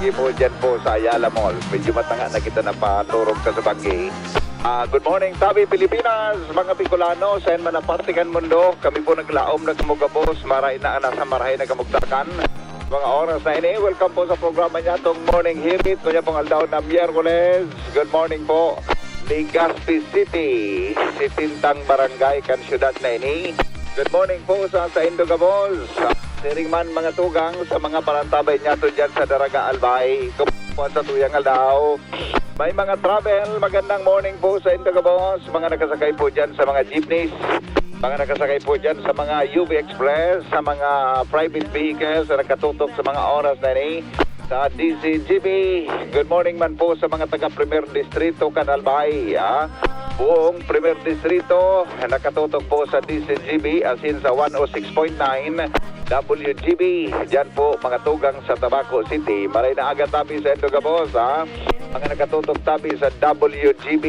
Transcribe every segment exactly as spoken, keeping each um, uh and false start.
Di po dyan po sa Ayala Mall. Medyo matanga na kita na paturog ka sa banggi. Ah, good morning, Tabi Pilipinas, mga Bicolano, sa man na parte kan mundo. Kami po naglaom na kamugabos, maray na nasa marahay na kamugtakan. Mga oras na ini, welcome po sa programa niya, tong Morning Hirit. Kunya pong aldaw na Miyerkules. Good morning po. Legazpi City, sitintang barangay kan syudad na ini. Good morning po sa saindo gabos. Siring man mga tugang sa mga parantabay niyato dyan sa Daraga Albay. Kumusta sa tuyang aldaw? May mga travel, magandang morning po sa indo gabos. Mga nakasakay po dyan sa mga jeepneys. Mga nakasakay po dyan sa mga U V Express, sa mga private vehicles na nakatutok sa mga oras na ini. Sa D C G B, good morning man po sa mga taga Primer Distrito, Canal Bay, ah. Buong Primer Distrito, nakatutok po sa D C G B, as in sa one oh six point nine W G B. Diyan po, mga tugang sa Tabaco City. Maray na aga tabi sa indo gabos, ha? Mga nakatutok tabi sa W G B,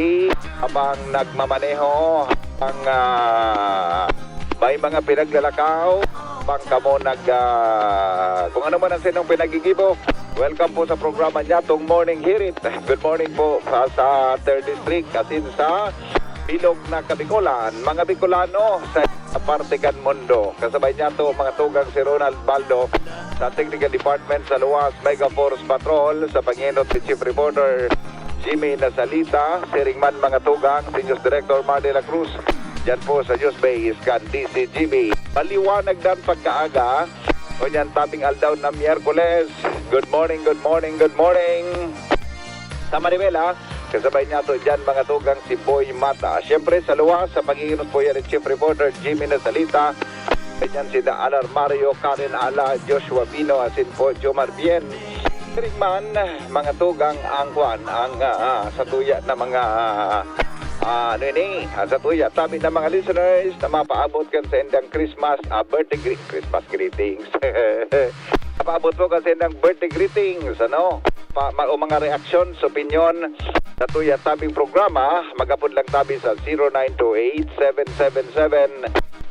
habang nagmamaneho, habang, ah, may mga pinaglalakaw, habang kamo nag, ah, kung ano man ang sinong pinagigibo. Welcome po sa programa niya, tong Morning Hirit. Good morning po sa, sa Third District, as in sa bilog na Kabikolan. Mga Bicolano sa parte kan mundo. Kasabay niyato, mga tugang, si Ronald Baldo sa Technical Department sa Luwas, Mega Force Patrol, sa pangenot ni Chief Reporter Jimmy Nasalita, siring man mga tugang, si News Director Mar de la Cruz, dyan po sa News Base kan D C G B. Maliwanag dan pagkaaga, ngunyan tabing aldaw na Miyerkules. Good morning, good morning, good morning. Sa Manibela, kasabay niyato dyan, mga tugang, si Boy Mata. Siyempre, sa Luwas, sa pag-iinot po yan ni Chief Reporter Jimmy Nasalita. Ganyan sila Alar Mario, Karen Ala, Joshua Bino, asin po, Jomar Bien. Siring man, mga tugang, ang kwan, ang, ah, ah, sa tuya na mga, ah, ano ini, ah, sa tuya, tabi na mga listeners na mapaabot kan sa indang Christmas, ah, birthday gre-, Christmas greetings. Mapaabot po kasi ng birthday greetings, ano? Pa, ma-, o mga reaksyon, opinyon sa tuya tabing programa, mag-apod lang tabi sa zero nine two eight, seven seven seven,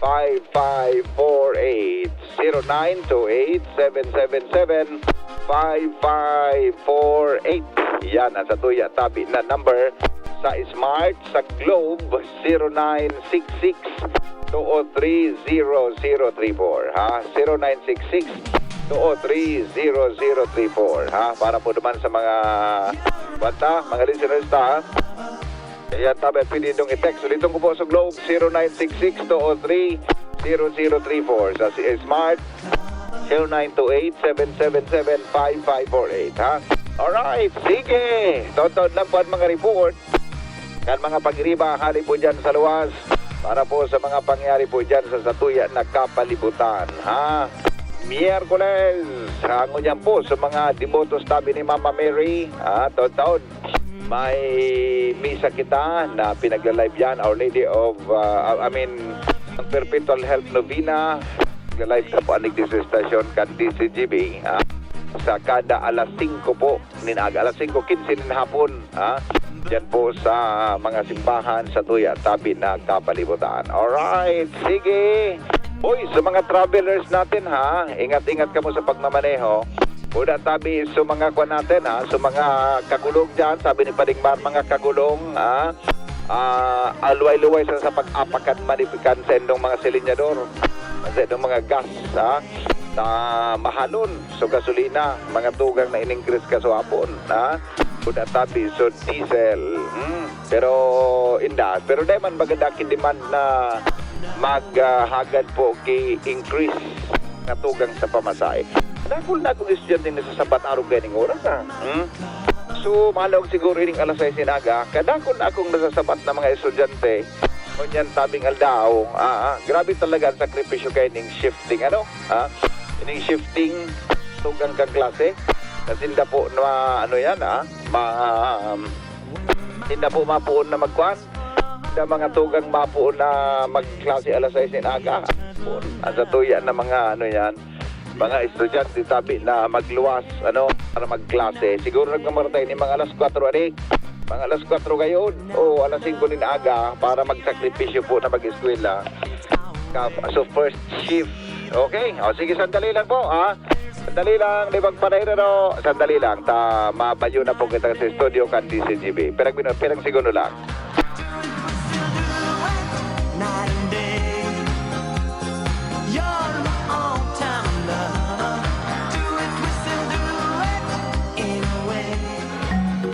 five five four eight. Zero nine two eight, seven seven seven, five five four eight. Yan ang sa tuya tabi na number sa Smart, sa Globe, zero nine six six, two oh three, zero zero three four, ha? Zero nine six six, two oh three, zero zero three four, ha? Para po naman sa mga, bata, mga listeners ta, ha? Ayan, tabi, pwede niyong i-text. Ulitin ko po sa Globe, zero nine six six, two oh three, zero zero three four. Sa si Smart, zero nine two eight, seven seven seven, five five four eight, ha? Alright, sige. Taon-taon lang po ang mga report kan mga pagriba hali po dyan sa Luwas para po sa mga pangyari po dyan sa satuya na kapalibutan, ha? Miyerkules, hangon yan po sa mga debotos tabi ni Mama Mary, ha? Taon-taon, may misa kita na pinagla-live yan, Our Lady of, uh, I mean, ang Perpetual Help Novena. Nagla-live ka po, anig sa stasyon kan D C G B, ha? Sa kada alas singko po, nin aga, alas singko quince nin hapon, ha? Diyan po sa mga simbahan, satuya tabi na kapalibutan. Alright, sige. Uy, sa mga travelers natin, ha, ingat-ingat kamo sa pagmamaneho. Una tabi sa mga kwan natin, ha, sa mga kagulong dyan, sabi ni Pading Mar, mga kagulong, ha, ah, aluway-luway sa, sa pag-apakan manipikan sa indong mga silinyador, sa indong mga gas, ha, sa mahalon. So, gasolina, mga tugang na in-increase ka sa hapon, ha? Kuda tabi, so diesel. Hmm. Pero, inda, pero dai man maganda ang demand na maghagad po ki increase na tugang sa pamasahe. Dakul na akong estudyante na sa sabat arog kaining oras, ha? Hmm? So, malawag siguro ining alas sais nin aga, kadakul na akong nasasabat na mga estudyante. Ngunyan tabing aldaw, ah, ah, grabe talaga ang sakripisyo kaining shifting, ano? Ah, ining shifting, tugang kang klase. Kasi inda po na, ano yan, ah, ma, um, inda po mapuon na magkuhan. Inda mga tugang mapuon na magklase alas sais nin aga. Ang satuya na mga, ano yan, mga estudyante tabi na magluwas, ano, para magklase. Siguro nagmamaratay ni mga alas kwatro, ani? Mga alas kwatro gayon, o alas singko nin aga para magsakripisyo po na mag-eskwela. Ka-, so, first shift. Okay? O, sige, sandali lang po, ha? Sandali lang, di magpanahiraro. Sandali lang, ta mabayo na po kita sa studio kan D C G B. Pirang minuto, pirang segundo lang.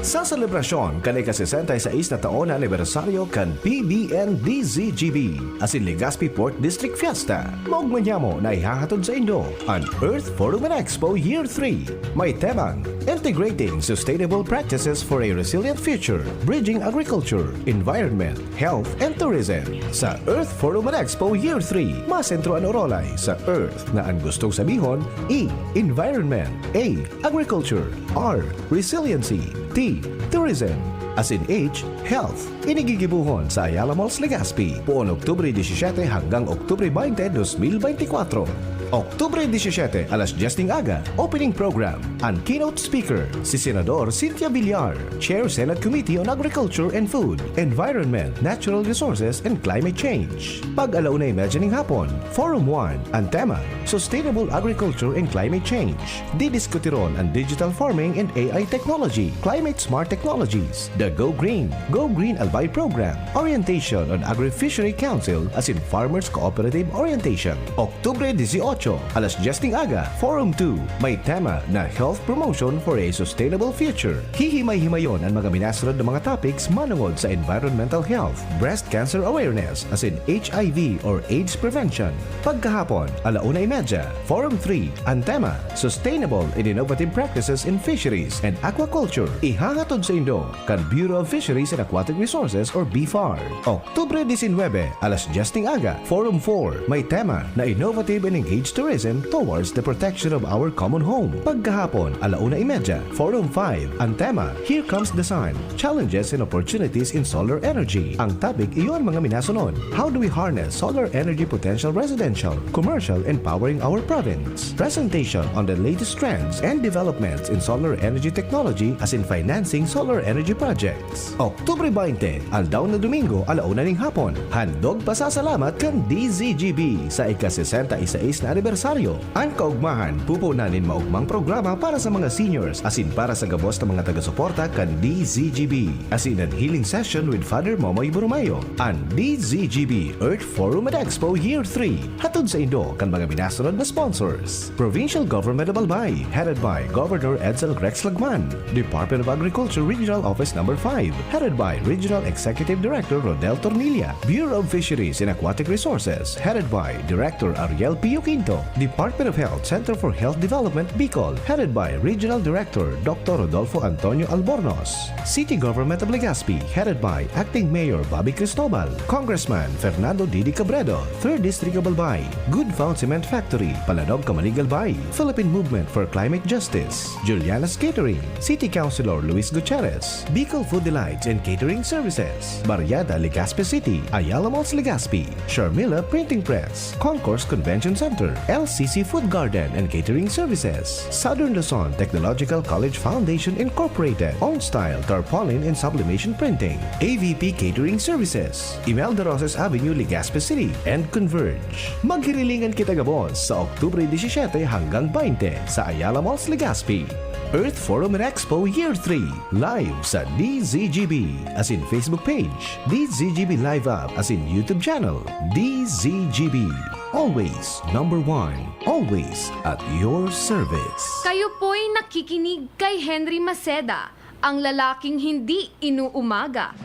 Sa selebrasyon kan ika-sesenta y seis na taon na anibersaryo kan P B N D Z G B, asin Legazpi Port District Fiesta, maogma niamo na ihahatod saindo an Earth Forum and Expo Year three. May temang Integrating Sustainable Practices for a Resilient Future, Bridging Agriculture, Environment, Health, and Tourism. Sa Earth Forum and Expo Year three, masentro an orolay sa Earth na an gustong sabihon, E, Environment, A, Agriculture, R, Resiliency, T, Tourism, asin H, Health. Ini gigibohon sa Ayala Malls, Legazpi, poon Oktubre disisiyete hanggang Oktubre baynte, dos mil baynte kwatro. Oktubre disisiyete, alas dyes ning aga, opening program. An keynote speaker, si Senador Cynthia Villar, Chair Senate Committee on Agriculture and Food, Environment, Natural Resources, and Climate Change. Pag alauna y medya ning hapon, Forum one, an tema, Sustainable Agriculture and Climate Change. Didiskutiron an digital farming and A I technology, climate smart technologies, the Go Green, Go Green Albay Program, orientation on Agri-Fishery Council asin Farmers Cooperative Orientation. Oktubre dieciocho, alas dyes ning aga, Forum two, may tema na Health Promotion for a Sustainable Future. Hihimay-himayon an mga minasunod na mga topics manongod sa environmental health, breast cancer awareness, asin H I V or AIDS prevention. Pagkahapon, alauna y medya, Forum three, an tema, Sustainable and Innovative Practices in Fisheries and Aquaculture. Ihahatod saindo kan Bureau of Fisheries and Aquatic Resources or BFAR. Oktubre diecinuebe, alas dyes ning aga, Forum four, may tema na Innovative and Engaged Tourism Towards the Protection of Our Common Home. Pagkahapon, alauna y medya, Forum five, an tema, Here Comes the Sun, Challenges and Opportunities in Solar Energy. Ang topic, iyo an mga minasunod. How do we harness solar energy potential residential, commercial, and powering our province? Presentation on the latest trends and developments in solar energy technology asin financing solar energy projects. Oktubre baynte, aldaw na Domingo, alauna ning hapon. Handog pasasalamat kan D Z G B sa ika-sesenta y seis na anibersaryo. An kaogmahan, pupunan nin maogmang programa para sa mga seniors asin para sa gabos na mga taga-suporta kan D Z G B, asin an healing session with Father Momoy Borromeo. An D Z G B Earth Forum and Expo Year three, hatod saindo kan mga minasunod na sponsors: Provincial Government of Albay, headed by Governor Edsel Rex Lagman. Department of Agriculture Regional Office Number five, headed by Regional Executive Director Rodel Tornilla. Bureau of Fisheries and Aquatic Resources, headed by Director Ariel Pio Quinto. Department of Health Center for Health Development, Bicol, headed by Regional Director Doctor Rodolfo Antonio Albornoz. City Government of Legazpi, headed by Acting Mayor Bobby Cristobal. Congressman Fernando Didi Cabredo, Third District of Albay. Good Found Cement Factory, Palanog, Camalig, Albay. Philippine Movement for Climate Justice, Juliana's Catering. City Councilor Luis Gutierrez, Bicol Food Delights and Catering Services, Barriada, Legazpi City, Ayala Malls, Legazpi, Sharmila Printing Press, Concourse Convention Center, L C C Food Garden and Catering Services, Southern Luzon Technological College Foundation Incorporated, On Style Tarpaulin and Sublimation Printing, A V P Catering Services, Imelda Roses Avenue, Legazpi City, and Converge. Maghirilingan kita gabos sa Oktubre disisiyete hanggang baynte sa Ayala Malls, Legazpi. Earth Forum and Expo Year three, live sa D Z G B, asin Facebook page, D Z G B Live App, asin YouTube channel, D Z G B. Always number one, always at your service. Kayo po'y nakikinig kay Henry Maceda, ang lalaking hindi inuumaga.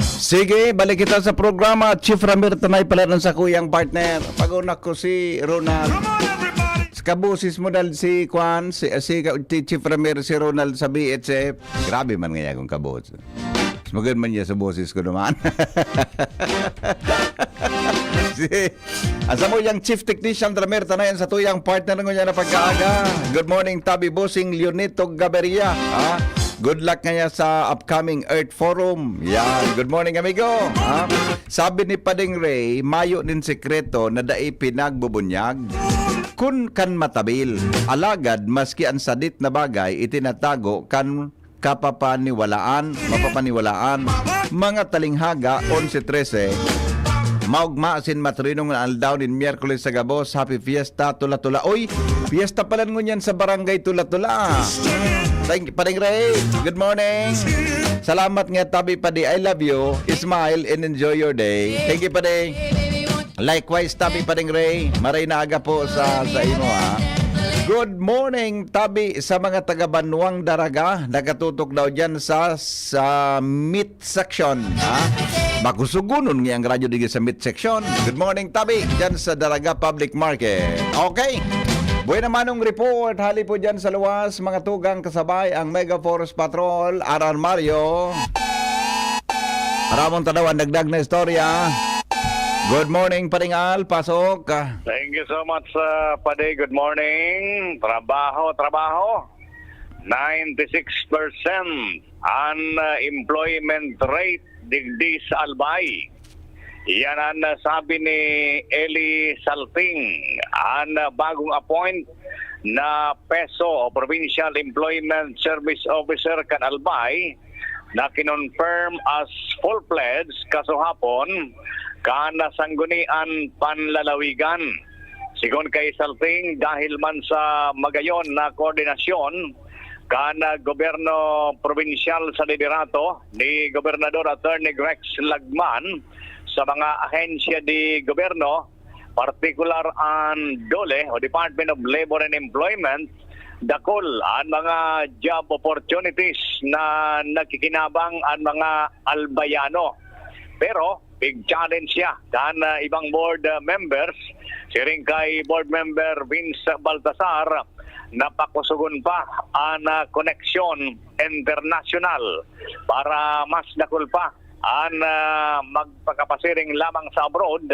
Sige, balik kita sa programa. Chief Ramir Tanay pala ng sakuyang partner. Pag-una ko si Ronald. Sa kabusis mo dahil si Kwan, si, si, si Chief Ramir, si Ronald sa B H F. Grabe man ngayon kung kabusis. Mas maganda man niya sa boses ko naman. si, ang samuyang Chief Technician Ramir Tanay, ang satuyang partner ngunyan na pagkaaga. Good morning, Tabi Bossing Leonito Gaberia. Ha? Good luck kanya sa upcoming Earth Forum. Yan. Good morning, amigo. Ha? Sabi ni Pading Ray, mayo nin sekreto na dai pinagbubunyag kun kan matabil. Alagad, maski ang sadit na bagay, itinatago kan kapapaniwalaan, mapapaniwalaan. Mga talinghaga, onse trese, Maugma sin matrinong na aldaw nin Miyerkules sa gabos. Happy Fiesta, Tula-Tula. Oy, fiesta pala ngunyan sa Barangay Tula-Tula. Thank you, Pading Ray. Good morning. Salamat nga, tabi, Padi. I love you. Smile and enjoy your day. Thank you, Padi. Likewise, tabi, Pading Ray. Maray na aga po sa, sa imo, ha. Good morning, tabi, sa mga taga Banwang Daraga. Nagatutok daw dyan sa, sa meat section, ha? Makusugunon ngayang radyo digdi sa meat section. Good morning, tabi, dyan sa Daraga Public Market. Okay. Buena manong report, hali po dyan sa luwas, mga tugang kasabay, ang Mega Force Patrol, Aran Mario. Ramon Tadaw, ang dagdag na istorya. Good morning, Paring Al, pasok. Thank you so much, uh, Padi. Good morning. Trabaho, trabaho. Ninety-six percent ang uh, employment rate digdi sa Albay. Yan ang uh, sabi ni Eli Salting, ang uh, bagong appoint na PESO o Provincial Employment Service Officer kan Albay, na kinonfirm as full-fledged kasuhapon kan Sanggunian Panlalawigan. Sigon kay Salting, dahil man sa magayon na koordinasyon kan gobyerno probinsyal sa liderato ni Gobernador Attorney Grex Lagman sa mga ahensya di gobyerno, partikular an DOLE o Department of Labor and Employment, dakul an mga job opportunities na nagkikinabang an mga Albayano. Pero big challenge siya kan uh, ibang board uh, members, siring kay board member Vince Baltasar, na pakusugon pa an uh, koneksyon internasyonal para mas dakul pa an uh, magpakapasiring lamang sa abroad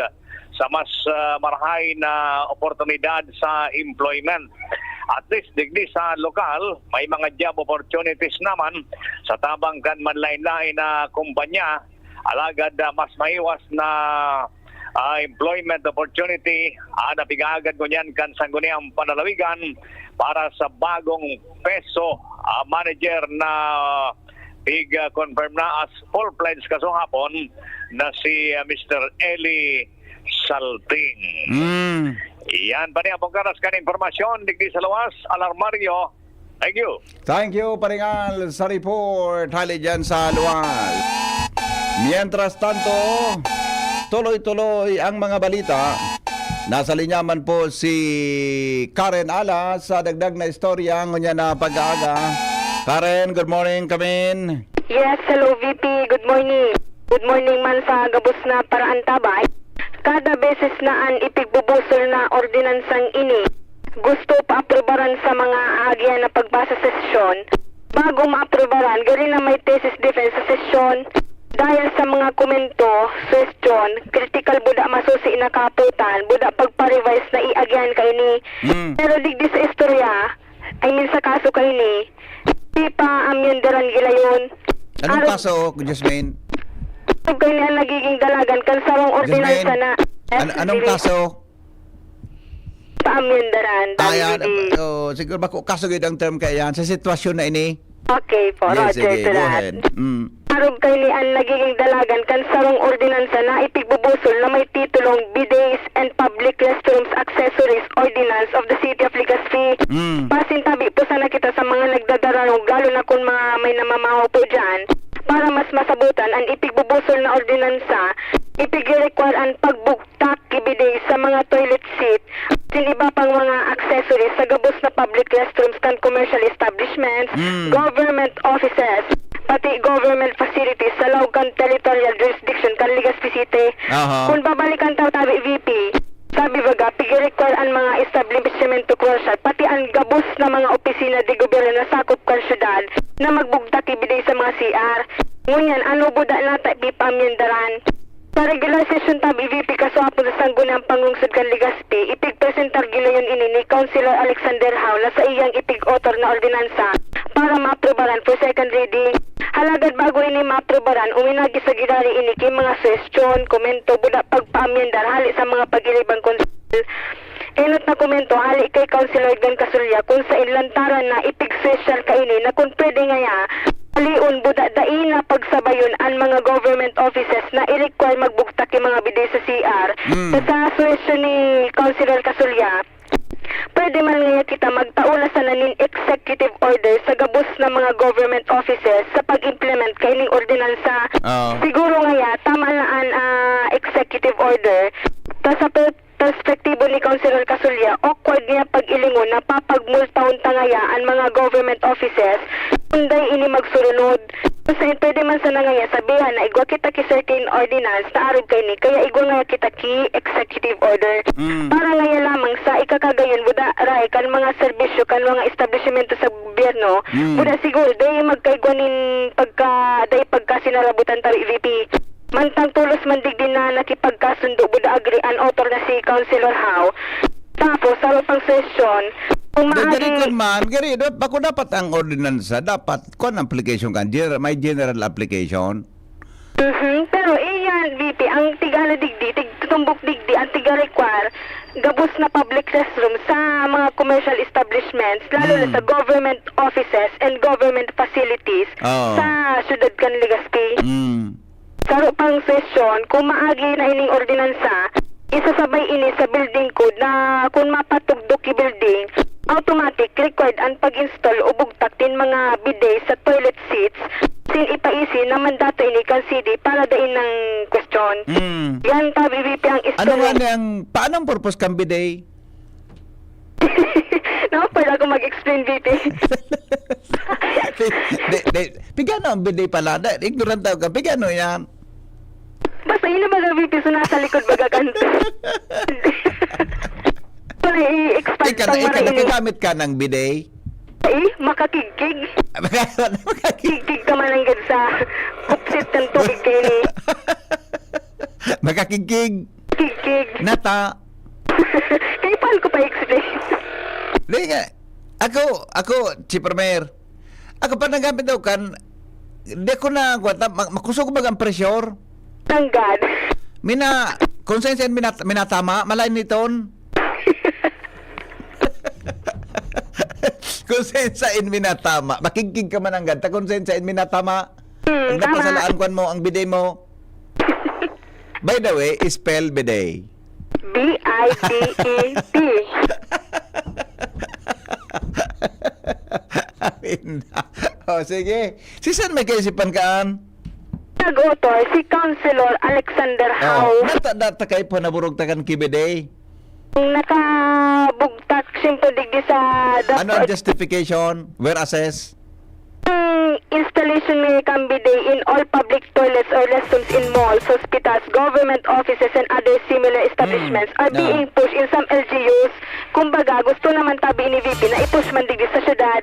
sa mas uh, marahay na oportunidad sa employment. At least digdi sa lokal, may mga job opportunities naman sa tabang kan manlain-lain na kumpanya. Alagad uh, mas maiwas na uh, employment opportunity uh, na pigagad ngunyan kan Sangguniang Panalawigan para sa bagong PESO uh, manager na pig-confirm na as full-fledged kasuhapon na si uh, Mister Eli Salting. Mm. Yan pa niya pong karas kan impormasyon digdi sa luwas, Alarmario. Thank you. Thank you, Paringal, sa report. Hali dyan sa luwas. Mientras tanto, tuloy-tuloy ang mga balita. Nasa linya man po si Karen Ala sa dagdag na istorya ngunyan na pag-aaga. Karen, good morning, kamin. Yes, hello V P. Good morning. Good morning man sa gabos na paraan tabay. Kada beses na an ipigbubusol na ordinansang ini gusto paaprubaran sa mga aagihan na pagbasa sa sesyon, bago maaprubaran, gari na may thesis defense sa sesyon. Dahil sa mga komento, suwestyon, kritikal buda masusi na kaputan, buda pagpa-revise na iagihan kaini. Mm. Pero digdi sa istorya, I mean sa kaso kaini, di pa amyendaran gilayon. Anong kaso, Jasmine? Ito kaini ang nagiging dalagan kan sarong ordinansa Jasmine, na an- anong kaso? Paamyendaran. Ayan, David. oh, siguro bako kaso gid ang term kaya yan sa sitwasyon na ini. Okay po, Yes, Roger, sige, go salamat. ahead. Mm. Arog kaini ang nagiging dalagan kan sarong ordinansa na ipigbubusol na may titulong Bidets and Public Restrooms Accessories Ordinance of the City of Legazpi. Mm. Pasintabi po sana kita sa mga nagdadaranog, lalo na kung mga may namamaho po dyan. Para mas masabutan ang ipigbubusol na ordinansa, ipigrequire ang pagbugtak ki bidet sa mga toilet seat, sin iba pang mga accessories sa gabos na public restrooms kan commercial establishments, Mm. government offices, pati government facilities sa laog kan territorial jurisdiction kan Legazpi City. Aha. Kung babalikan ta tabi, V P, sabi baga, pigi-require ang mga establishmento komersyal, pati ang gabos na mga opisina de gobyerno na sakop kan syudad na magbugtak ki bidet sa mga C R. Ngunyan, ano buda nata ipipamyendaran? Sa regular session ta, V P, kasuhapon sa Sangguniang Panglungsod kan Legazpi, ipigpresentar gilayon ini ni Councilor Alexander Hao na sa iyang ipig-author na ordinansa para maaprubaran for second reading. Halagad bago ini maaprubaran, uminagi sa gilari ini ki mga suhestyon, komento, buda pagpaamyendar hali sa mga pag-iribang konsehal. Enot na komento hali kay Councilor Edgar Casulla kung sain lantaran na ipigsuhestyon kaini na kung pwede ngaya Alion, buda dai na pagsabayon an mga government offices na i-require magbugtak yung mga bidet sa C R. Mm. Sa, sa suhestyon ni Councilor Casulla, pwede man ngaya kita magtao na sana nin executive order sa gabos na mga government offices sa pag-implement kaining ordinansa. Oo. Siguro ngaya, tama na an, ah, executive order. Ta sa per-, perspektibo ni Councilor Casulla, awkward niya pag-ilingon na papagmultahon ta ngaya an mga government offices kung dai ini magsurunod. Kasi pwede man sana ngaya sabihan na igwa kita ki certain ordinance na arog kaini, kaya igwa ngaya kita ki executive order. Mm. Para ngaya lamang sa ikakagayon, buda, rahay kan mga serbisyo kan mga establishmento sa gobyerno, Mm. buda, siguro, dai magkaigwa nin pagka, dai pagkasinarabutan ta, V P. Mantang tolos man digdi na nakipagkasundo, buda, agree an author na si Councilor Howe. Tapos, sa pang sesyon, kung Da-, dari maagi kun man, gari, da-, bako dapat ang ordinansa, dapat, kuwan, application kan, gener-, may general application. Mhm. Pero, eh, yan, V P, ang tig-ano digdi, tig-, tutumbok digdi, ang tiga-require, gabos na public restroom sa mga commercial establishments, lalo na Mm. sa government offices and government facilities Oo. sa siyudad kan Legazpi. Mm. Saro pang sesyon, kung maagi na ining ordinansa, isasabay ini sa building code na kun mapatugdok ki building, automatic required an pag-install o bugtak nin mga bidet sa toilet seats, sin ipaisi na mandato ini kan city para dai nang kwestiyon. Mm. Yan ta, V P, ang Ano istorya. nga nang, paano ang purpose kan bidet? Naku, pwede ako mag-explain, V P. Di, di, pigano ang bidet pala? Da, ignorante ako. Pigano yan? Basta yun ang mga V P, so nasa likod baga kanto. Wala, i-expand Ika, pang ika, marainig. Nakagamit ka ng bidet? Ay, makakigkig. Makakigkig. Kigkig ka man nanggad sa kupsit ng tubig kaini. Makakigkig. Kigkig. Nata. Kaya paano ko pa i-explain? Di nga. Ako, ako, si Primer. Ako pa nagamit daw kan, di ko na, kuwan, ta-, ma-, makusog ba ang pressure? Tanggad. Mina, kung saan saan minat-, minatama, malay niton. Kung saan saan minatama, makigkig ka man ang ganta, kung saan saan minatama. Hmm, Ang tama. Napasalaan kwan mo, ang bidet mo. By the way, spell bidet. B I D E T. Amin na. O, sige. Si San may kaisipan kaan? Nag-author si Councilor Alexander Howe. Oh, nata-, nata kay panaburog ta kan ki bidet. Nakabugtak, siyempre, digdi sa Ano ang dapat justification? Where assess? Ang installation ni kan bidet in all public toilets or restrooms in malls, hospitals, government offices, and other similar establishments Hmm, are no. being pushed in some L G Us. Kumbaga, gusto naman tabi ni V P na i-push man digdi sa syudad.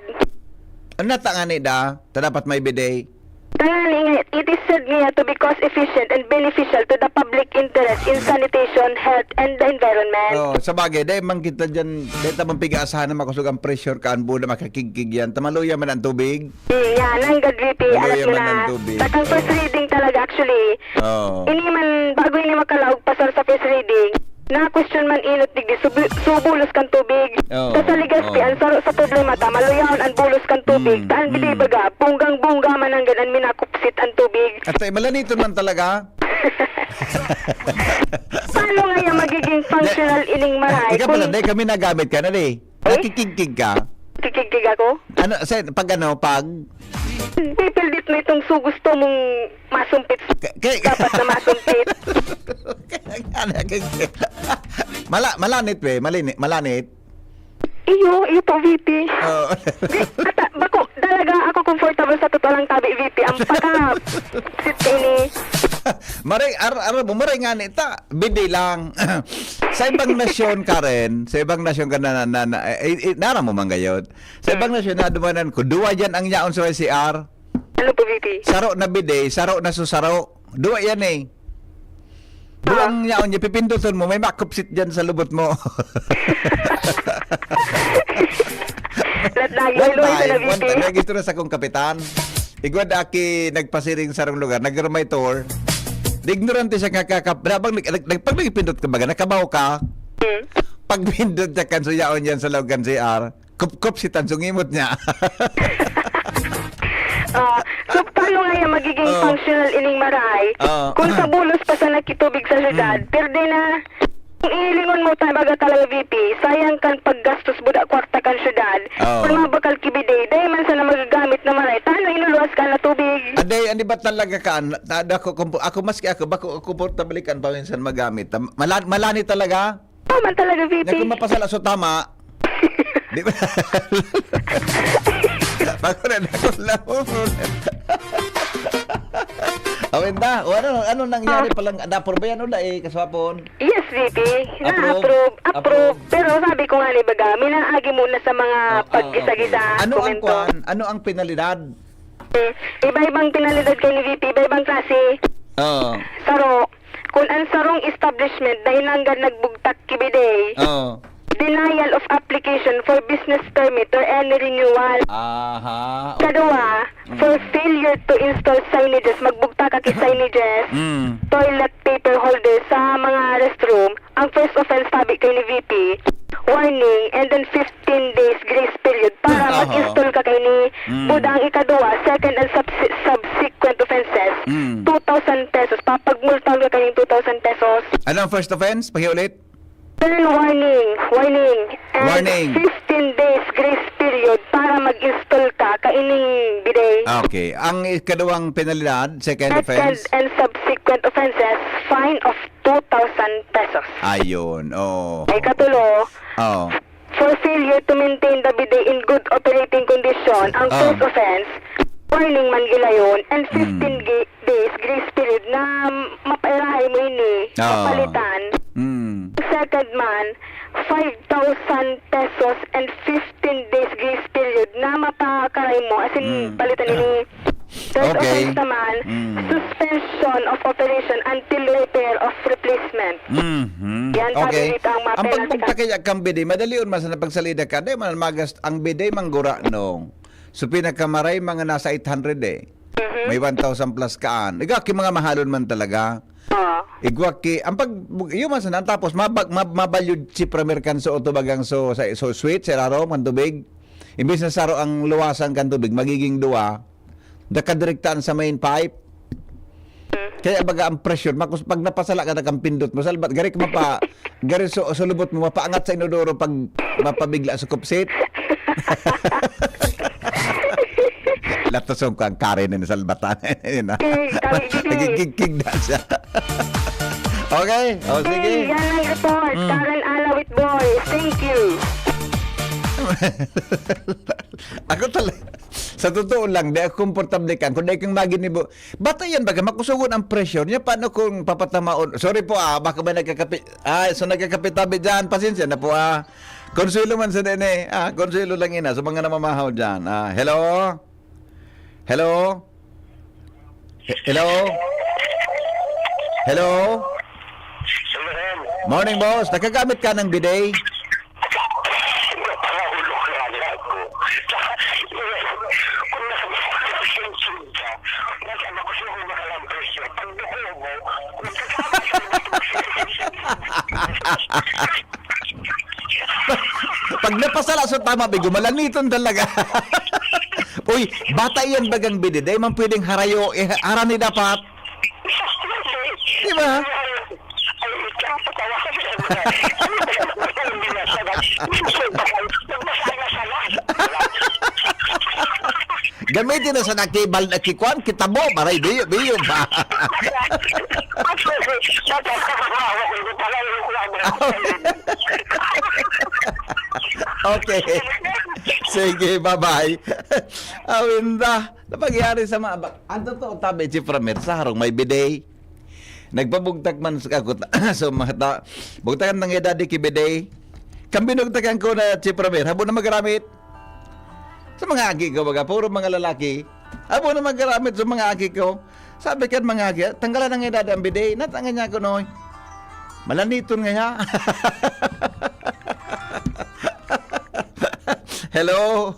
Ano ta nga ni da? Ta dapat may bidet? Kaya nga, it is said niya to be cost efficient and beneficial to the public interest in sanitation, health, and the environment. Oh, sa bagay, dahil man kita dyan, dahil ta man piga-asahan na makusog ang pressure kaan buda makakigkig yan. Ta maluya man ang tubig. Hmm, yan, ang gad V P, Maluya alam mo man na. ang tubig. Sa kang first reading talaga, actually, Oh. ini man, bago ini makalaog pasar sa first reading, na-question man inot digdi, subu-, subulos kan tubig. Oh, Sa, sa Legazpi, oh. ang saro sa problema ta, maluyaon ang bulos kan tubig. Mm, Taan, mm. Baga, bunggang-bungga man ang ganan, minakupsit ang tubig. At ay, malaniton man talaga. Paano nga yung magiging functional ining maray? Ikaw pala, kung dahil kami nagamit ka na, di? Eh? Nakikigkig ka? Kikigkig ako? Ano, sa, pag ano, pag? Pipildit mo itong su-, gusto mong masumpit. K-, kay- Dapat na masumpit. Kaya nga, nakikig-, mala-, malanit, we. Malini-, malanit. Iyo, iyo po, V P. Oo. Di, ata, bako, talaga ako comfortable sa totoo lang tabi, V P. Ang pagka-sit kaini. Maray, ar-, ar-, mo, maray nga ni ta, bidet lang. Sa ibang nasyon, Karen, sa ibang nasyon ka na, na, na, na, eh, eh, nara mo man gayod. Sa ibang Hmm. nasyon, nadumanan ko, duwa dyan ang yaon sa C R. Ano po, V P? Saro na bidet, saro na susaro. Duwa yan eh. Duwang Ah. yaon niya, pipinduton mo, may makupsit dyan sa lubot mo. Lahat lagi, One hello, ito na, time, one V P. time, nag-istorya sa kong kapitan. Igwa da aki nagpasiring sa sarong lugar, nag-room tour. Di ignorante siya, kakakap-, habang nag-, nag-, nag-, pag nagpindot ka baga, nakabaw ka. Hmm. Pag pindot niya kan suyaon yan sa loob kan C R, kupkup si Tansong imot niya. Ah, Kaya magiging Oo. functional ining maray. Oo. Kung sa bulos pa sana kitubig sa syudad, Mm. perde na. Kung ihilingon mo ta-, baga talaga, V P, sayang kan paggastos buda kwarta kan syudad. Oo. Kung mga bakal ki bidet, dai man sana magagamit na maray. Tano inuluwas ka na tubig? Aday, ano ba talaga ka? Na, na, ako, kompo-, ako, maski ako, bako, komportable kan paminsan magamit. Tam-, mala-, malani talaga? Oo man talaga, V P. Na kung mapasala sa tama, di ba? Bako na, bako na. Awin ta, o ano, ano nangyari Ah. palang, na-approve ba yan o dai, kaswapon? Yes, V P. Approve. Na-approve. Approve. Approve. Pero sabi ko nga ni baga, minaagi muna sa mga Ah, ah, pagkisa-gisa, okay. Ano ang komento. Kwan? Ano ang penalidad? Hmm. Iba-ibang penalidad kay ni V P, iba-ibang klase. Oo. Saro, kung ang sarong establishment na hinanggad nagbugtak ki bidet, Oo. denial of application for business permit or any renewal. Aha, okay. Kadua, Mm. for failure to install signages, magbugtak ka ki signages, Mm. toilet paper holder sa mga restroom, ang first offense, sabi kay ni V P, warning, and then fifteen days grace period para Aha. mag-install ka kay ni Mm. Buda ang ikaduwa, second and subse-, subsequent offenses, Mm. two thousand pesos. Papagmultahan ka kay ni two thousand pesos. Ano ang first offense? Pakiulit? Then warning, warning, and Warning. fifteen days grace period para mag-install ka kaining bidet. Okay. Ang ikaduwang penalidad, second Second offense? and subsequent offenses, fine of two thousand pesos. Ayun, oo. Ay, katulo, Oo. for failure to maintain the bidet in good operating condition, ang Oo. first offense, warning man gilayon, and Mm. fifteen gi-, days grace period na mapairahay mo ini, Oo. mapalitan. Mm. Second man, five thousand pesos and fifteen days grace period na mapakaray mo, as in, Mm. palitan ini. Third Okay. offense naman, Mm. suspension of operation until repair of replacement. Mhm. Yan, sabi Okay. dito ang mga Ang penalty pagbugtak ka- kaya kang bidet, madali yun, mas napagsalida ka. Di man magast-, ang bidet, manggura, no. So, pinakamaray, mga nasa eight hundred eh. Mhm. May one thousand plus kaan. Igwa ki mga mahalon man talaga. Oo. Igwa ki, ang pag, yun man sana, tapos mabag-, mab-, mabalyod si Premier kan so, oto bagang so, sa, so sweet, sa irarom, kan tubig. Imbis na saro ang luwasan kan tubig, magiging duwa, nakadirektaan sa main pipe. Mm. Kaya baga ang pressure, makus-, pag napasala ka na kang pindot mo, salbat, gari ka mapa-, gari so, sulubot mo, mapaangat sa inodoro pag mapabigla sa kupsit. Latasong ko ang Karen na salbatan. Yun na. Eh, kami, sige. Nagkikigkig na siya. Okay, o, sige. Yan ang report. Mm. Karen Alawit Boy. Thank you. Ako talaga, sa totoo lang, di ako komportable kan. Kung di kang maginibo, bata yan, baga makusugon ang pressure niya. Paano kung papatamaon? Sorry po, ah, baka may nagkakapi-, ah, so nagkakapi tabi dyan. Pasensya na po, ah. Konsuelo man sa nene. Ah, konsuelo lang ina sa mga namamahaw dyan. Ah, hello? Hello? He-, hello? Hello? Morning, boss. Nakagamit ka ng bidet? Napangahulog na lang ako. Kung nasa ka, nasa ako siya kung makalampas siya. Pag nakuha mo, nagkasama siya. Pag napasala sa tama, bigo, malaniton talaga. Uy, bata yan bagang bidet. Di man pwedeng harayo, eh, harani dapat. Di ba? Gamitin na sa nakibal na kikwan, kitabo, maray, biyo, biyo ba? Okay. Sige, bye-bye. Awinda, napagyari sa mga ba-, ang totoo, tabi, si Pramer, sa harong may bidet. Nagpabugtak man sa kakot-, so, mga ta-, bugtakan ng edad, di ki bidet. Kang binugtakan ko na si Pramer, habo na magaramit. Sa mga aki ko, baga, puro mga lalaki. Habo na magaramit sa mga aki ko. Sabi kan mga aki, "Tanggalan ng edad ang bidet." Natangan niya ako, noy. Malaniton nga ya. Hello?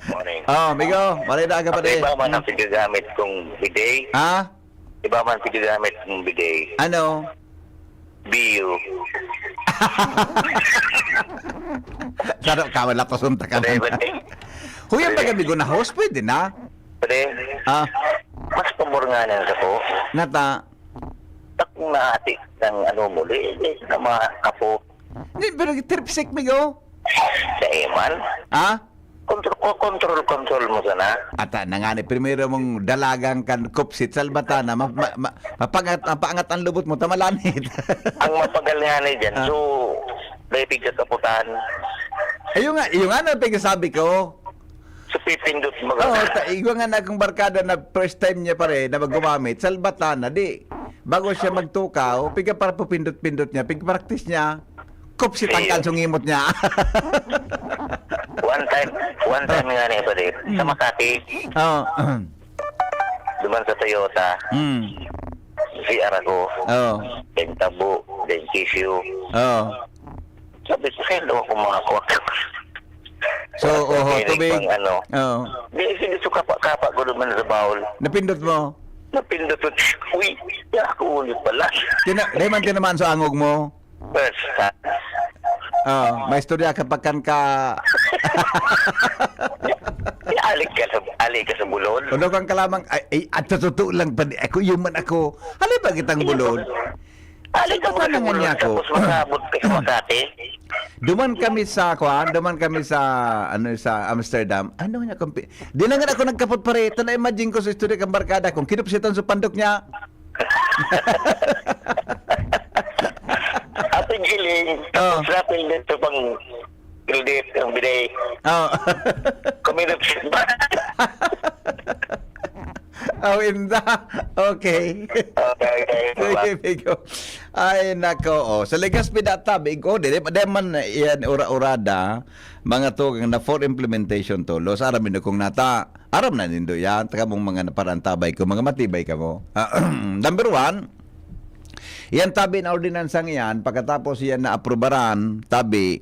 Morning. Oh, amigo, maray na aga pa Ako din. Iba man ang Hmm. pinagamit kong bidet. Ha? Iba man pinagamit kong bidet. Ano? Biyo. Sarap ka, wala pa suntakan. Pwede, pwede. Huyan ba Pwede. Gabi ko na host? Pwede na. Pwede. Ah. Mas pabor nga niyan sa ko. Nata. Takong nahati ng ano muli, eh, na mga apo. Di, pero trip sick, migo. Sa iman? Ha? Kontro-, ko-, kontrol-kontrol mo sana. Ata na nga ni, primero mong dalagang kan kupsit, salbata na, ma-, ma-, ma-, mapangat, mapaangat ang lubot mo, tamalanit. Ang mapagal nga ni dyan, Ah. so, may pigkakaputan. Ayun nga, yung nga na pigsasabi ko. So, pipindot mo Oo, ka. ta-, igwa nga na akong barkada na first time niya pare, na maggumamit, salbata na, di. Bago siya magtukaw, piga para pupindot-pindot niya, pig-practice niya. Kupsit ang Iyo. kalsong imot niya. One time, one time nga na iba din. Sa Mm. Makati, Oo. duman sa Toyota, Mm. C R ako, Oo. then tabo, then tissue. Oo. Sabi ko, "Kaya daw ako mga kwak." So, Sa oho, tubig tubig. pang ano. Oo. Di, sige, so kapa-kapa ko naman sa bawal. Napindot mo? Napindot ko. Uy, ya ako ulit pala. Tina-, di man tinamaan sa angog mo? First time. Oh, may istorya ka pagkan ka Di, alik ka sa, alik ka sa bulol. Ulo kang kalamang, ay, ay, at sa totoo lang pa, di, ako, human ako. Halin ba kitang bulol? Alik ka Sa pa naman bulol, niya ako. tapos masabot ka sa Makati. Duman kami sa, kuan, duman kami sa, ano, sa Amsterdam. Ano nga, kumpi-, di na nga ako nagkapot pare. Ito na-imagine ko sa istorya kang barkada kong kinupsitan sa pandok niya. Ating giling, Oh. tapos rapil dito pang credit ang biday. Oh. Kuminupsit ba? Oh, inda. Okay. Okay, okay, Sige, diba? Bigo. Ay, nako. Oh. Sa Legazpi data, Bigo, di, di, di man yan ura-urada. Mga tugang na for implementation to. Los, aram mo kung nata. Aram na nindo yan. Taka mong mga naparantabay ko, mga matibay ka mo. Number one, yan tabi na ordinansang yan, pagkatapos yan na aprubaran, tabi,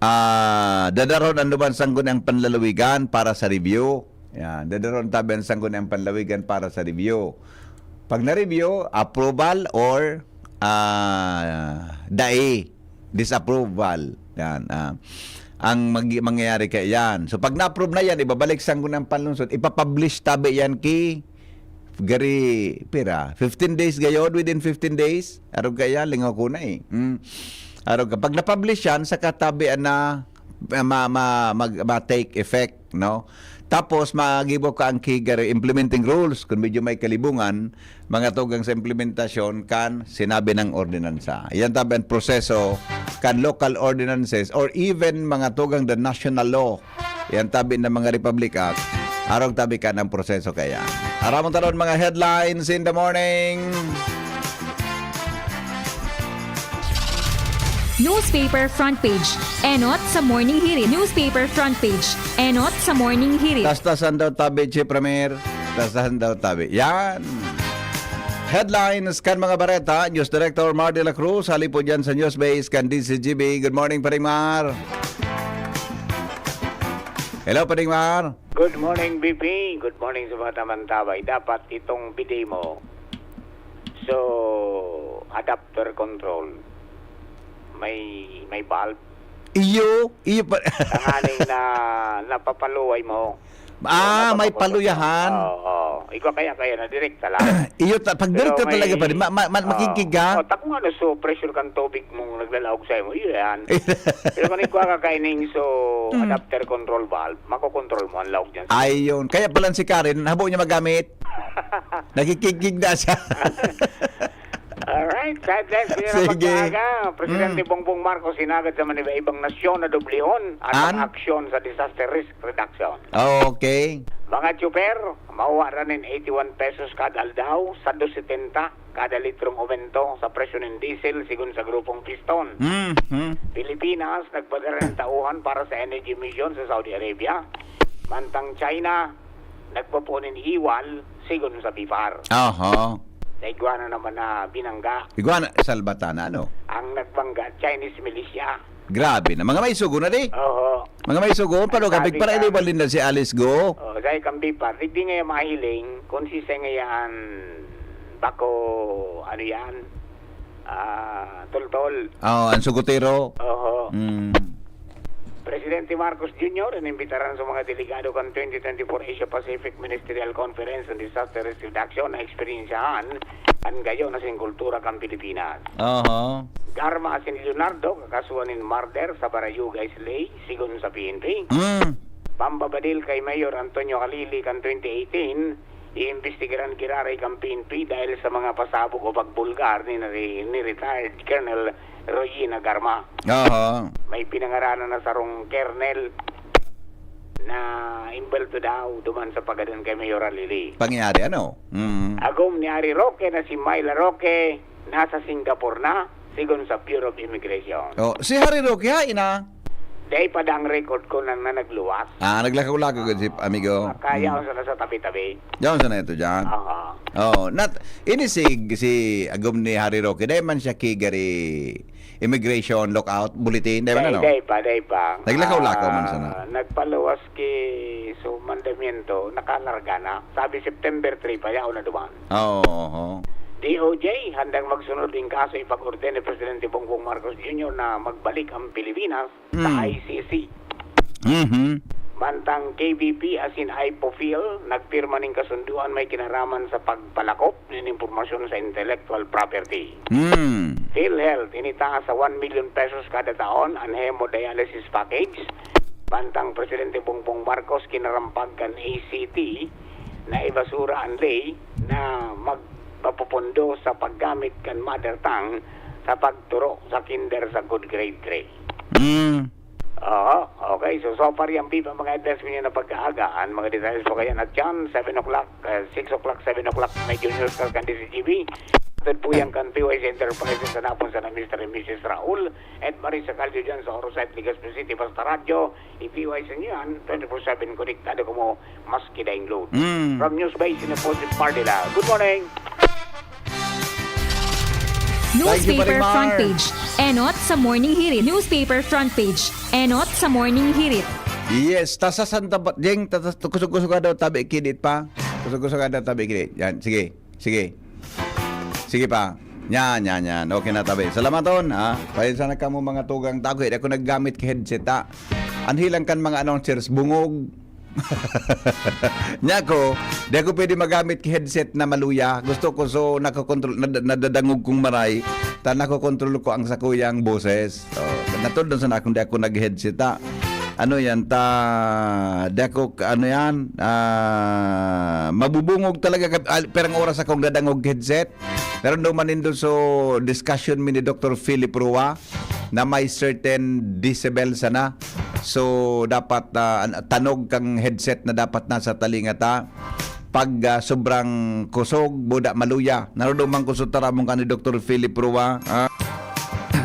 ah, dadarhon ang duman sangguniang panlalawigan para sa review. Yan, dadarhon tabi ang sangguniang panlalawigan para sa review. Pag na-review, approval or, ah, dai, disapproval. Yan, ah. Ang mag-, mangyayari kaya yan. So, pag na-approve na yan, ibabalik sangguniang panlungsod, ipapublish tabi yan ki gari, pira? Fifteen days gayod, within fifteen days. Arog kaya, lingaw ko na eh. Mm. Arog ka. Pag na-publish yan, saka tabi na ma-, ma-, mag-, ma-take effect, no? Tapos, magibo ka ang ki gari implementing rules. Kung medyo may kalibungan, mga tugang sa implementasyon kan sinabi ng ordinansa. Yan tabi ang proseso kan local ordinances or even mga tugang the national law. Yan tabi ng mga Republic Act. Arog tabi ka ng proseso kaya. Aramon taron mga headlines in the morning. Newspaper front page. Enot sa Morning Hirit. Newspaper front page. Enot sa Morning Hirit. Tastasan daw tabi, Chief Premier. Tastasan daw tabi. Yan. Headlines kan mga bareta, News Director Mar de la Cruz, halipod yan sa News Base kan D Z G B. Good morning, Paring Mar. Hello, Paring Mar. Good morning, B P. Good morning sa mga tamantabay. Dapat itong bidet mo, so, adapter control. May, may valve. Iyo, iyo pa. Tanganing na napapaluway mo. Ah, So, may napapaluyahan. Oo, oo. Ikaw kaya, kaya na direkta lang. Iyo ta-, pag Pero direkta may talaga pa rin, ma-, ma-, ma-, Oo. makikig ka? Oh, takong ano, so pressure kan tubig mong naglalaog sa imo, iyo yan. Pero kung ikaw kakaining, so, Mm. adapter control valve, makokontrol mo ang laog dyan. Ayun. Kaya pala si Karen, habo niya magamit. Nakikigig na siya. Alright, sa headlines, yun ang Sige. pagkaaga. Presidente Mm. Bongbong Marcos hinagad sa maniba-ibang nasyon na dublihon ang An? pag-aksyon sa disaster risk reduction. Okay. Mga tsuper, mawa ra nin eighty-one pesos kada aldaw, sa dos setenta kada litrong aumento sa presyo nin diesel, sigon sa Grupong Piston. Mm, mm. Pilipinas, nagpadara nin tauhan para sa energy mission sa Saudi Arabia. Mantang China, nagpopoon nin iwal, sigon sa BIFAR. Oho. Sa igwa na naman na binangga. Igwa na, salbata na, ano? Ang nagbangga, Chinese militia. Grabe na. Mga may sugo na di? Oho. Mga may sugo, pero Sabi kapit para ka. iniwal din na si Alice Go. Oh, dahil kang BIFAR, digdi ngayon mahiling kung sisay ngayon bako, ano yan, ah, toltol. Oh, ang sugutero. Oho. Mm. Presidente Marcos Junior inimbitaran sa mga delegado kan twenty twenty-four Asia Pacific Ministerial Conference on Disaster Risk Reduction na eksperyensyahan an gayo na singkultura kan Pilipinas. Aha. Garma asin Leonardo kakasuhan nin murder sa Barayuga Islay, sigon sa P N P. Mm. Pambabadil kay Mayor Antonio Halili kan twenty eighteen, iimbestigaran giraray kan P N P dahil sa mga pasabog o pagbulgar ni, ni, ni retired Colonel Royina Garma. Aha. May pinangaranan na sarong kernel na imbelto daw duman sa pagadan kay Mayor Halili. Pangyayari, ano? Mm. Agom ni Harry Roque na si Myla Roque nasa Singapore na, sigon sa Bureau of Immigration. Oh, si Harry Roque, ha, ina? Dai pa dang record ko na, na nagluwas. Ah, naglakaw-lakaw gud si amigo. Kaya Mm. ko sila sa tabi-tabi. Diyan sa na ito dyan. Oo. Oh, not, ini si, si agom ni Harry Roque, dai man siya kigari immigration lookout bulletin, dai man, Dai, ano? dai pa, dai pa. Naglakaw-lakaw man sana. Ah, nagpaluwas ki su mandamiento, nakalarga na. Sabi September three pa, yaon na duman. Oo, oo. D O J, handang magsunod nin kaso ipag-order ni Presidente Bongbong Marcos Junior na magbalik ang Pilipinas sa Hmm. I C C. Mhm. Mantang K B P asin IPOPHL, nagpirma nin kasunduan may kinaraman sa pagpalakop nin impormasyon sa intellectual property. Hmm. PhilHealth, initaas sa one million pesos kada taon an hemodialysis package. Mantang Presidente Bongbong Marcos kinarampag kan A C T na ibasura an ley na magpapupundo sa paggamit kan mother tongue sa pagturo sa kinder sagkod grade three. Hmm. Oo, okay. So, so far yan, Pipa, mga advice ko niya na pagkaaga. Ang mga detalles po kaya na dyan, seven o'clock, uh, six o'clock, seven o'clock, may junior star kan D C G B. Atod po yan kan P Y C Enterprises sa napon sa na Mister and Missus Raul at Marisa Caldo dyan sa Orosite, Legazpi City. Basta radyo, i-P Y C niyo yan, twenty-four seven konektado kamo, maski daing load. Mm. From News Base in the Positive Party Lab. Good morning! Thank you, Newspaper Pare Mar. Front Page. Enot sa Morning Hirit. Newspaper Front Page. Enot sa Morning Hirit. Yes, tasa Santa Ba-, Jeng, tasa kusog-kusog daw tabi kinit pa. Kusog-kusog daw tabi kinit. Yan, sige. Sige. Sige pa. Yan, yan, yan. Okay na tabi. Salamaton, ha. Pasensya na kamo mga tugang tago. Di ako naggamit ki headset, ha. Anhi lang kan mga announcers, bungog. Nya ko, di ako pwede magamit ki headset na maluya. Gusto ko so nakakontrol, nad- nadadangog kong maray, ta nakokontrol ko ang sakuyang boses. Oh, natod na sana akong di ako nag-headset, ha. Ano yan, ta, di ako, ano yan, ah, mabubungog talaga, kap- al- perang oras akong dadangog headset. Pero naman nindo so discussion mi ni Doctor Philip Rua na may certain decibel sana. So, dapat, ah, an- tanog kang headset na dapat nasa talinga ta. Pag, ah, sobrang kusog, buda maluya. Naruduman ko sa taramong ka ni Doctor Philip Rua. Ah,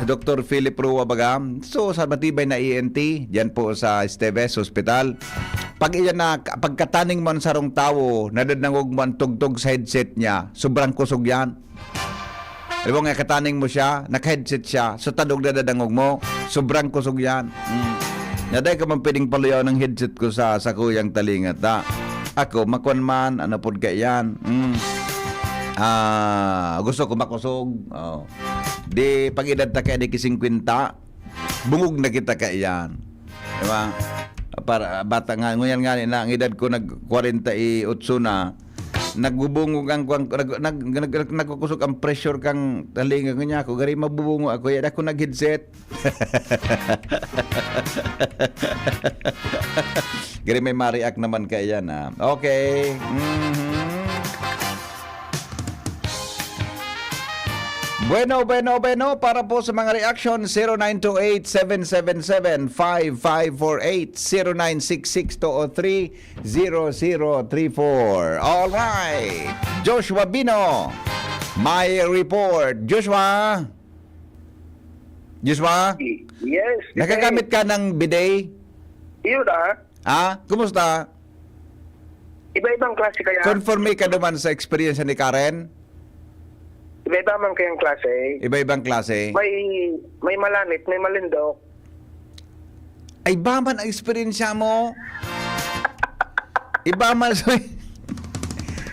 Doctor Philip Rua baga. So, sa matibay na E N T, diyan po sa Esteves Hospital. Pag iyan na, pagkataning mo ang sarong tawo, nadadangog mo ang tugtog sa headset niya, sobrang kusog yan. Alam mo nga, kataning mo siya, naka-headset siya, so tanog na dadangog mo, sobrang kusog yan. Mm. Naday ka man pwedeng paluyaw ng headset ko sa, sa kuyang talinga, ta. Ako, makwan man, ano pod ka yan. Mm. Ah, gusto ko makusog. Oh. Di, pag edad ta kaya di ki singkwenta, bungog na kita kaiyan. Diba? Para, bata nga, ngunyan nga na, ang edad ko nag kwarenta y otso na, nagbubungog ang, ang nag, nag, nag, nag, nagkukusog ang pressure kang talinga ko niya ako. Gari mabubungo ako, yan ako nag-headset. Gari may ma-react naman kaiyan, ha. Okay. Mhm. Bueno, bueno, bueno. Para po sa mga reaction, zero nine two eight, seven seven seven, five five four eight, zero nine six six two oh three, zero zero three four. Alright. Joshua Bino, may report. Joshua? Joshua? Yes. Nagagamit ka ng bidet? Yun ah. Ah, kumusta? Iba-ibang klase kaya. Conforme ka naman sa experience ni Karen? Iba-iba man kayang klase. Iba-ibang klase. May may malanit, may malindok. Ay, iba man ang experience mo. Iba man.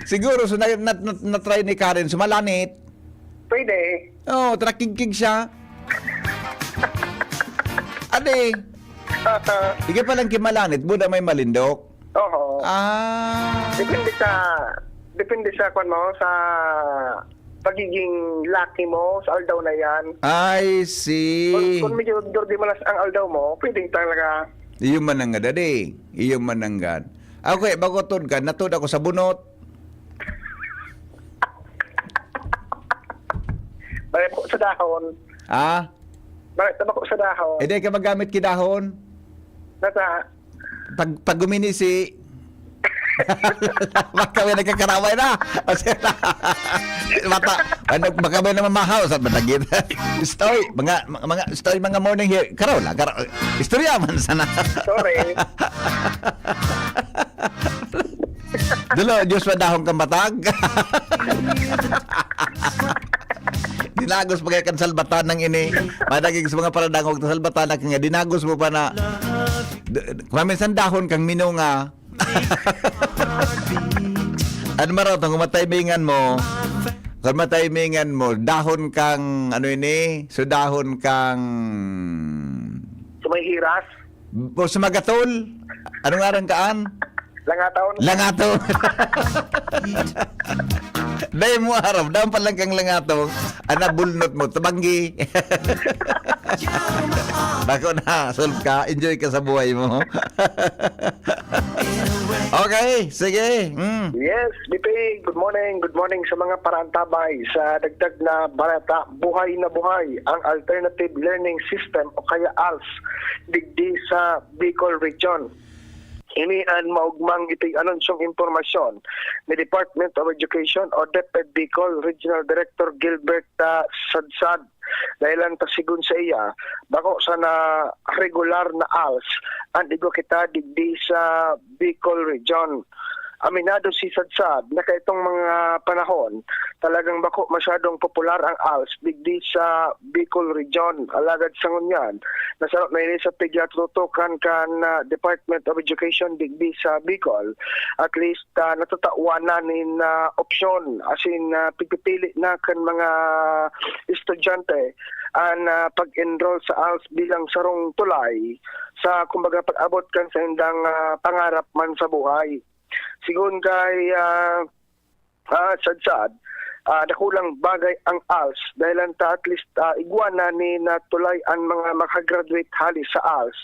Siguro, so, na, na, na, na-try ni Karen, sumalanit. Pwede. Oo, oh, trakigkig siya. Ade. Ika palang kimalanit, buda may malindok. Oo. Ah. Depende sa, depende sa, kwan mo, sa pagiging lucky mo sa aldaw na yan. I Kung, see. kung medyo durdi malas ang aldaw mo, pwedeng talaga. Iyo man nanggad, adi. Iyo man nanggad. Ako eh, bago tod ka, natod ako sa bunot. Balik po sa dahon. Ah? Balik na po sa dahon. Eh, di ka magamit ki dahon? Nasa, Pag, pag guminisi, baka may nagkakaraway na. Kasi, mata, ano, baka may namamahaw sa matagit. Story, mga, mga, mga story, mga morning here. Karaw lang, karaw. Istorya man sana. Sorry. Dulo, Diyos madahong kang batag. Dinagos pa kaya kan salbatan ng ini. Madagig sa mga paradangog na salbatan na kanya. Dinagos mo pa na. D- Kung minsan dahon kang minunga. Ano maraw tong mataymingan mo? Kung mataymingan mo, dahon kang, ano ini? So dahon kang Sa may hiras, o sa magatol? Anong aran kaan? langataw. Langato. Dahil mo aram, daon pa lang kang langato, ana bulnot mo, tabanggi. Bako na, solve ka, enjoy ka sa buhay mo. Okay, sige. Mm. Yes, Bipi, good morning. Good morning sa mga paraantabay sa dagdag na balita, Buhay na Buhay, ang Alternative Learning System o kaya ALS, digdi sa Bicol Region. Ini an maugmang ipig-anunsyong impormasyon ni Department of Education o DepEd Bicol Regional Director Gilbert ah, Sadsad. Dahilan ta sigon sa iya, bako sana regular na ALS an igwa kita digdi sa Bicol Region. Aminado si Sadsad na kaitong mga panahon, talagang bako masyadong popular ang ALS digdi sa Bicol Region. Alagad sa ngunyan, nasarot na ini sa pigya tutukan kan ah, Department of Education digdi sa Bicol. At least, ah, natatawanan nin ah, opsyon, asin ah, pigpipili na kan mga estudyante an ah, pag-enroll sa ALS bilang sarong tulay sa, kumbaga, pag-abot kan saindang ah, pangarap man sa buhay. Sigon kay ah, ah, Sadsad, ah, dakulang bagay ang ALS dahilan ta at least ah, igwa na ni natulay an mga makagraduate hali sa ALS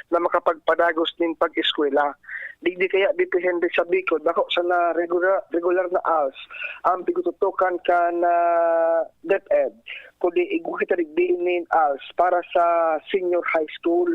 na makapagpadagos nin pag-eskwela. Digdi kaya, Bipi Henry, sa Bicol, bako sana regular, regular na ALS ang pigututukan kan ah, DepEd, kundi igwa kita digdi nin ALS para sa senior high school.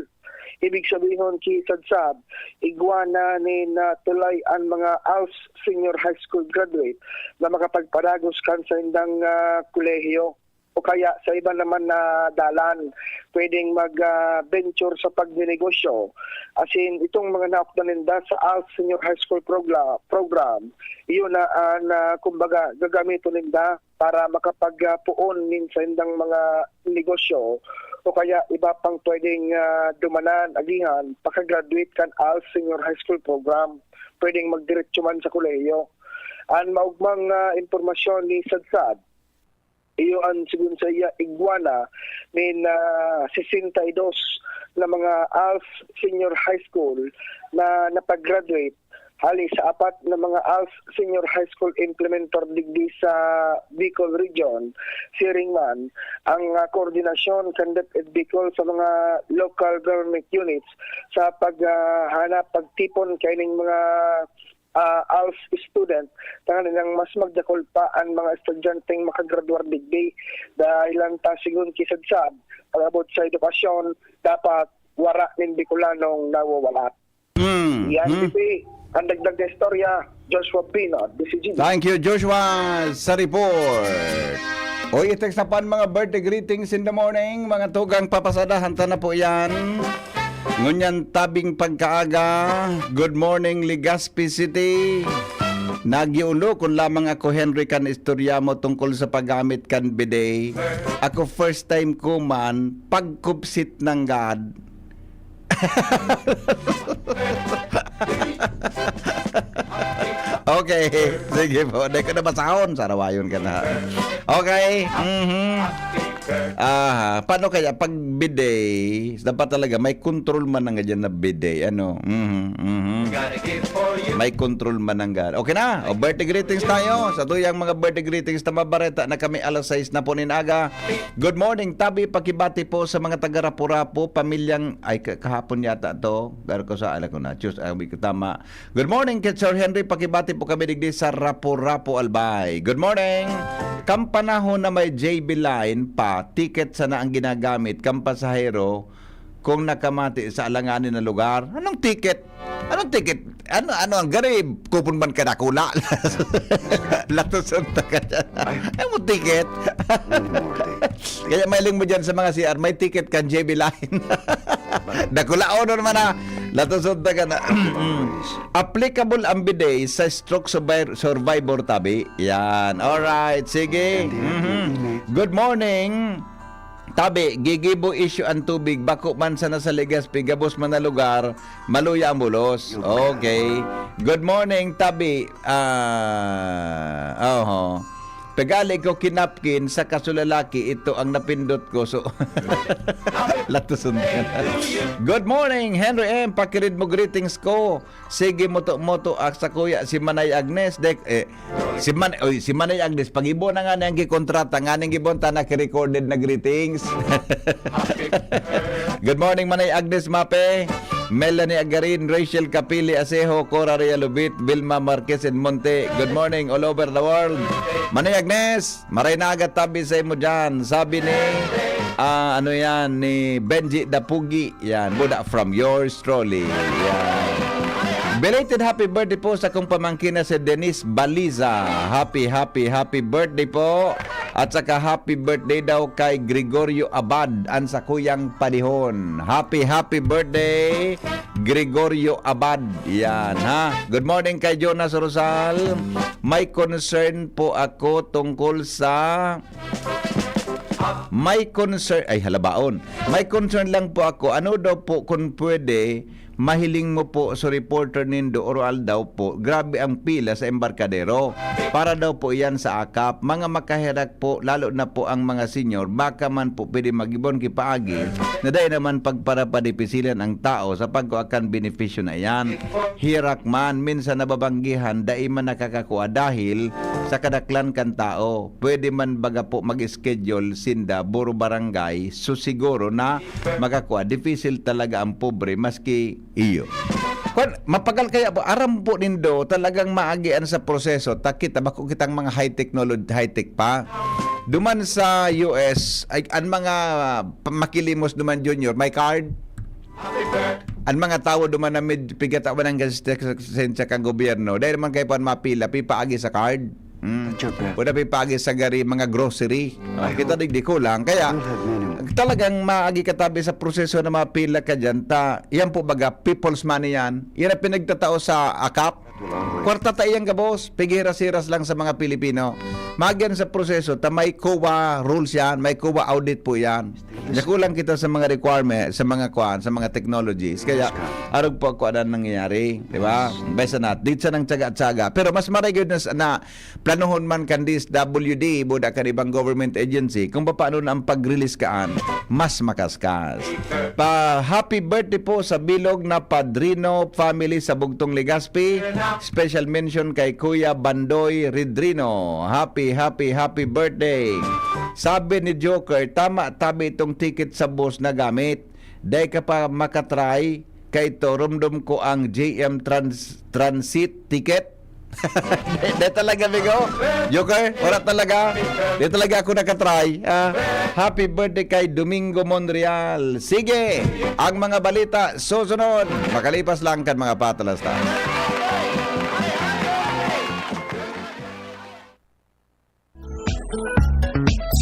Ibig sabihon, ki Sadsad, igwa na nin ah, tulay an mga ALS senior high school graduate na makapagpadagos kan saindang ah, kolehiyo o kaya sa iba naman na dalan. Pwedeng mag ah, venture sa pagnenegosyo. Asin itong mga naokdan ninda sa ALS Senior High School progla- Program, iyon na an ah, kumbaga gagamiton ninda para makapagpuon nin saindang mga negosyo o kaya iba pang pwedeng ah, dumanan, agihan pagka-graduate kan ALS Senior High School Program. Pwedeng magdiretso man sa kolehiyo. An maugmang ah, impormasyon ni Sadsad, iyo an sigon sa iya, igwa na nin ah, sesenta y dos na mga ALS Senior High School na napag-graduate hali sa apat na mga ALS Senior High School implementor digdi sa Bicol Region. Siring man, ang ah, koordinasyon kan DepEd Bicol sa mga local government units sa paghanap, pagtipon kaining mga ah, ALS student, tanganing mas magdakul pa an mga estudyanteng makagraduar digdi. Dahilan ta, sigon ki Sadsad, pag-abot sa edukasyon, dapat wara nin Bicolanong nawawalat. Mm. Yan, Mm. Bibi, ang dagdag na istorya, Joshua Pino, D C G. Thank you, Joshua, sa report. Oy, i-text na pan mga birthday greetings in the morning, mga tugang papasadahan ta na po yan. Ngunyan tabing pagkaaga, good morning, Legazpi City. Nagyulo kun lamang ako, Henry, kan istorya mo tungkol sa paggamit kan bidet. Ako first time ko man, pagkupsit ng gad. Okay, sige po. Dahil ko nabasahon, sarawayon ka na. Okay, mhm. Aha, paano kaya pag bidet, dapat talaga may control man ang ganyan na bidet, ano? Mhm, mhm. May control man ang gan-, okay na, o, birthday greetings tayo. Sa tuyang mga birthday greetings na mabareta na kami alas sais na po nin aga. Good morning, Tabi, pakibati po sa mga taga Rapu-Rapu, pamilyang, ay, ka-, kahapon yata to. Pero ko sa, alam ko na, Tuesday, ah, week, tama. Good morning, kay Sir Henry, pakibati po kami digdi sa Rapu-Rapu, Albay. Good morning. Kan panahon na may J B line pa, ticket sana ang ginagamit kan pasahero kung nakamati sa alanganin na lugar. Anong ticket? Anong ticket? Ano, ano ang garib? Kupon man ka dakula. Latuson ta ka dyan. Ay. Ano mo ticket? Ano mo ticket? Kaya mailing mo dyan sa mga C R, may ticket kan J B line. Dakula, oh, no naman, ah. Latuson ta ka na. Applicable ang bidet sa stroke survi-, survivor, Tabi. Yan. Alright. Sige. Mhm. Good morning. Tabi, gigibo issue ang tubig. Bako man sana sa Legazpi, gabos man na lugar, maluya ang bulos. Okay. Good morning, Tabi. Ah, oho. Pegali ko kinapkin sa kaso lalaki, ito ang napindot ko. So, latuson ka na. Good morning, Henry M. Pakirid mo greetings ko. Sige, moto-moto, ak sa kuya, si Manay Agnes. Dek, eh, si Man-, oy, si Manay Agnes, pag-ibo na nga niyang gikontrata, nga ning gibon ta na recorded na greetings. Good morning, Manay Agnes Mape. Melanie Agarin, Rachel Capili Asejo, Cora Realubit, Vilma Marquez and Monte. Good morning all over the world. Manay Agnes, maray na aga tabi sa imo dyan. Sabi ni, ah, ano yan, ni Benji Dapugi. Yan, Buda from yours truly. Yan. Belated happy birthday po sa kong pamangkin na si Denise Baliza. Happy, happy, happy birthday po. At saka happy birthday daw kay Gregorio Abad, an sakuyang padihon. Happy, happy birthday, Gregorio Abad. Yan, ha? Good morning kay Jonas Rosal. May concern po ako tungkol sa, may concern, ay, halabaon. May concern lang po ako. Ano daw po kung pwede mahiling mo po sa reporter nindo, Oro Aldaw po, grabe ang pila sa embarkadero. Para daw po iyan sa akap. Mga makaherak po, lalo na po ang mga senior, baka man po pwede magibon ki paagi na dai naman pagparapadipisilan ang tao sa pagkua kan benepisyo na iyan. Herak man, minsan nababanggihan, dai man nakakakua dahil sa kadaklan kan tao. Pwede man baga po mag-schedule sinda, buro barangay, so siguro na makakua. Dipisil talaga ang pobre, maski iyo. Kwan, mapagal kaya po, aram po nindo, talagang maagian sa proseso, ta kita, bako kitang mga high technology, high tech pa. Duman sa U S, ay, ang mga, ah, pa-, makilimos duman, Junior, may card? Ang mga tawo duman na med-, pigatawan ang gas-, lisensya kan gobyerno, dahil naman kayo pa mapila, pipaagi sa card. Hmm. Sure, sir. O na pipaagi sa gari, mga grocery. Oh, Ay, kita ho. digdi ko lang. Kaya, Don't have many. talagang maagi katabi sa proseso na mapila ka dyan. Ta, yan po baga, people's money yan. Yan ang pinagtatao sa akap. Kwarta ta iyang gabos, pighiras-hiras lang sa mga Pilipino. Magian sa proseso, ta may COA rules yan, may COA audit po yan. Nakulang kita sa mga requirement, sa mga kuan, sa mga technologies. Kaya, Yes, sir. arog po ako anong nangyayari, di ba? Yes. Besa na, di siya nang tsaga-tsaga. Pero mas marigod na, na planuhon man kan D S W D, buda kan ibang government agency, kung paano na ang pag-release kaan, mas makaskas. Pa, happy birthday po sa bilog na Padrino family sa Bugtong, Legazpi. Special mention kay Kuya Bandoy Redrino. Happy, happy, happy birthday. Sabi ni Joker, tama tabi itong ticket sa bus na gamit. Dai ka pa makatry, kay ito, rumdom ko ang J M Trans-, Transit ticket. Di talaga, amigo. Joker, wala talaga. Di talaga ako nakatry. Ah, happy birthday kay Domingo Monreal. Sige, ang mga balita susunod. Makalipas lang kan mga patalastas.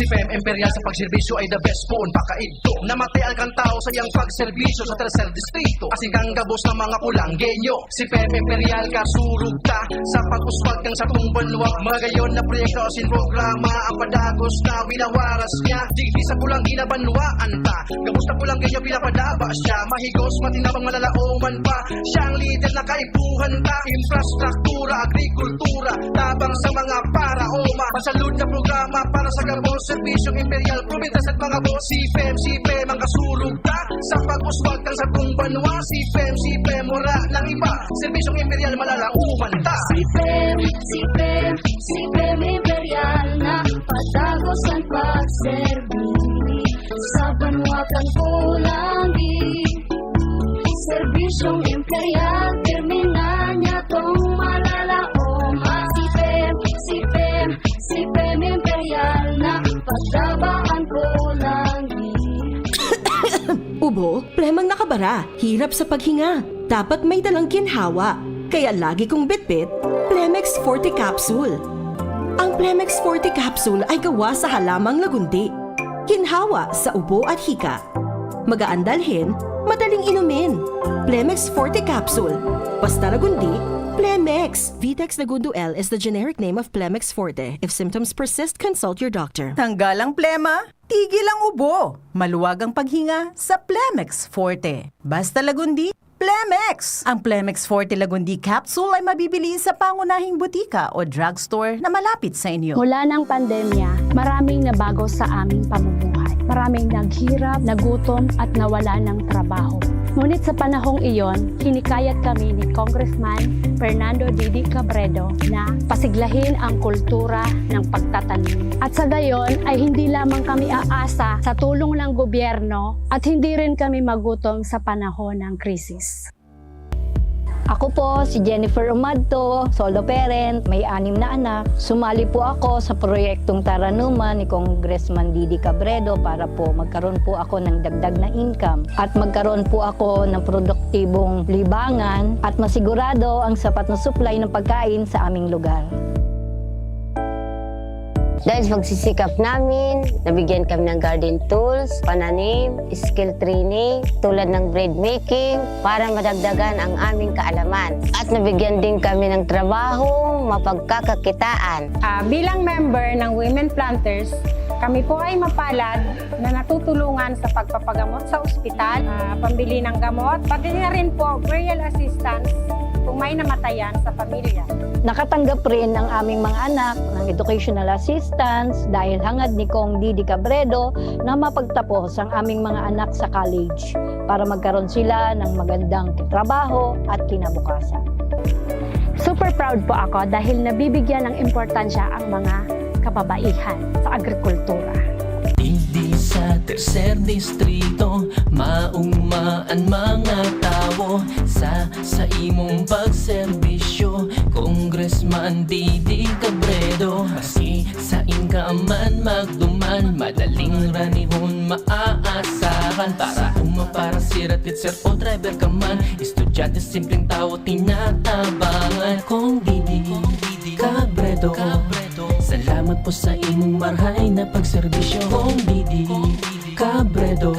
Si P M Imperial sa pagserbisyo ay the best poon pakaidto. Namatian kan tao sa iyang pagserbisyo sa Tercer Distrito. Asin kang gabos ng mga Pulanggenyo. Si P M Imperial kasurog ta sa pag-uspag kan satong banwa. Magayon na proyekto asin programa ang padagos na winawaras niya. Digdi sa Pulanggi na banwaan ta. Gabos na Pulanggenyo pinapadaba siya. Mahigos, matinabang, malalaoman pa. Siya ang lider na kaipuhan ta. Infrastruktura, agrikultura, tabang sa mga paraoma. Masalud na programa para Sa gabos, serbisyong imperial, probinsya sa mga boss. C P M, C P M ang kasulog ta. Sa pag-uswag kang sa kong banwa, C P M, C P M, wala nang iba. Serbisyong imperial, malalaoman ta. C P M, C P M, C P M imperial na patagosan pagserbi. Sa banwa kan kulangi. Serbisyong imperial, terminal niya tong malalaoman. C P M, C P M, C P M imperial na pagtabaan kulangi. Ubo, plemang nakabara, hirap sa paghinga. Dapat may dalang ginhawa. Kaya lagi kong bitbit, Plemex Forte Capsule. Ang Plemex Forte Capsule ay gawa sa halamang lagundi. Ginhawa sa ubo at hika. Magaan dalhin, madaling inumin. Plemex Forte Capsule. Basta lagundi, Plemex. Vitex Lagundo L is the generic name of Plemex Forte. If symptoms persist, consult your doctor. Tanggal ang plema, tigil ang ubo. Maluwag ang paghinga sa Plemex Forte. Basta lagundi, Plemex! Ang Plemex Forte Lagundi Capsule ay mabibili sa pangunahing butika o drugstore na malapit sa inyo. Mula ng pandemya, maraming nabago sa aming pamumuhay. Maraming naghirap, nagutom at nawala ng trabaho. Ngunit sa panahong iyon, hinikayat kami ni Congressman Fernando Didi Cabredo na pasiglahin ang kultura ng pagtatanim. At sa gayon ay hindi lamang kami aasa sa tulong ng gobyerno at hindi rin kami magutom sa panahon ng krisis. Ako po si Jennifer Umadto, solo parent, may anim na anak. Sumali po ako sa proyektong Taranuman ni Congressman Didi Cabredo para po magkaroon po ako ng dagdag na income at magkaroon po ako ng produktibong libangan at masigurado ang sapat na supply ng pagkain sa aming lugar. Dahil sa pagsisikap namin, nabigyan kami ng garden tools, pananim, skill training, tulad ng bread making, para madagdagan ang aming kaalaman. At nabigyan din kami ng trabaho, mapagkakakitaan. Ah, bilang member ng Women Planters, kami po ay mapalad na natutulungan sa pagpapagamot sa ospital, ah, pambili ng gamot, pati na rin po burial assistance kung may namatayan sa pamilya. Nakatanggap rin ang aming mga anak ng educational assistance dahil hangad ni Cong Didi Cabredo na mapagtapos ang aming mga anak sa college para magkaroon sila ng magandang trabaho at kinabukasan. Super proud po ako dahil nabibigyan ng importansya ang mga kababaihan sa agrikultura. Digdi sa tercer distrito, mauma an mga tawo sa sa imong pagserbisyo, Congressman Didi Cabredo. Maski sain ka man magduman, madaling ranihon maaasahan. Para uma, para sira, teacher o driver ka man, estudyante, simpleng tawo, tinatabangan. Cong Didi Cabredo, salamat po sa imong marhay na pagserbisyo. Cong Didi Cabredo,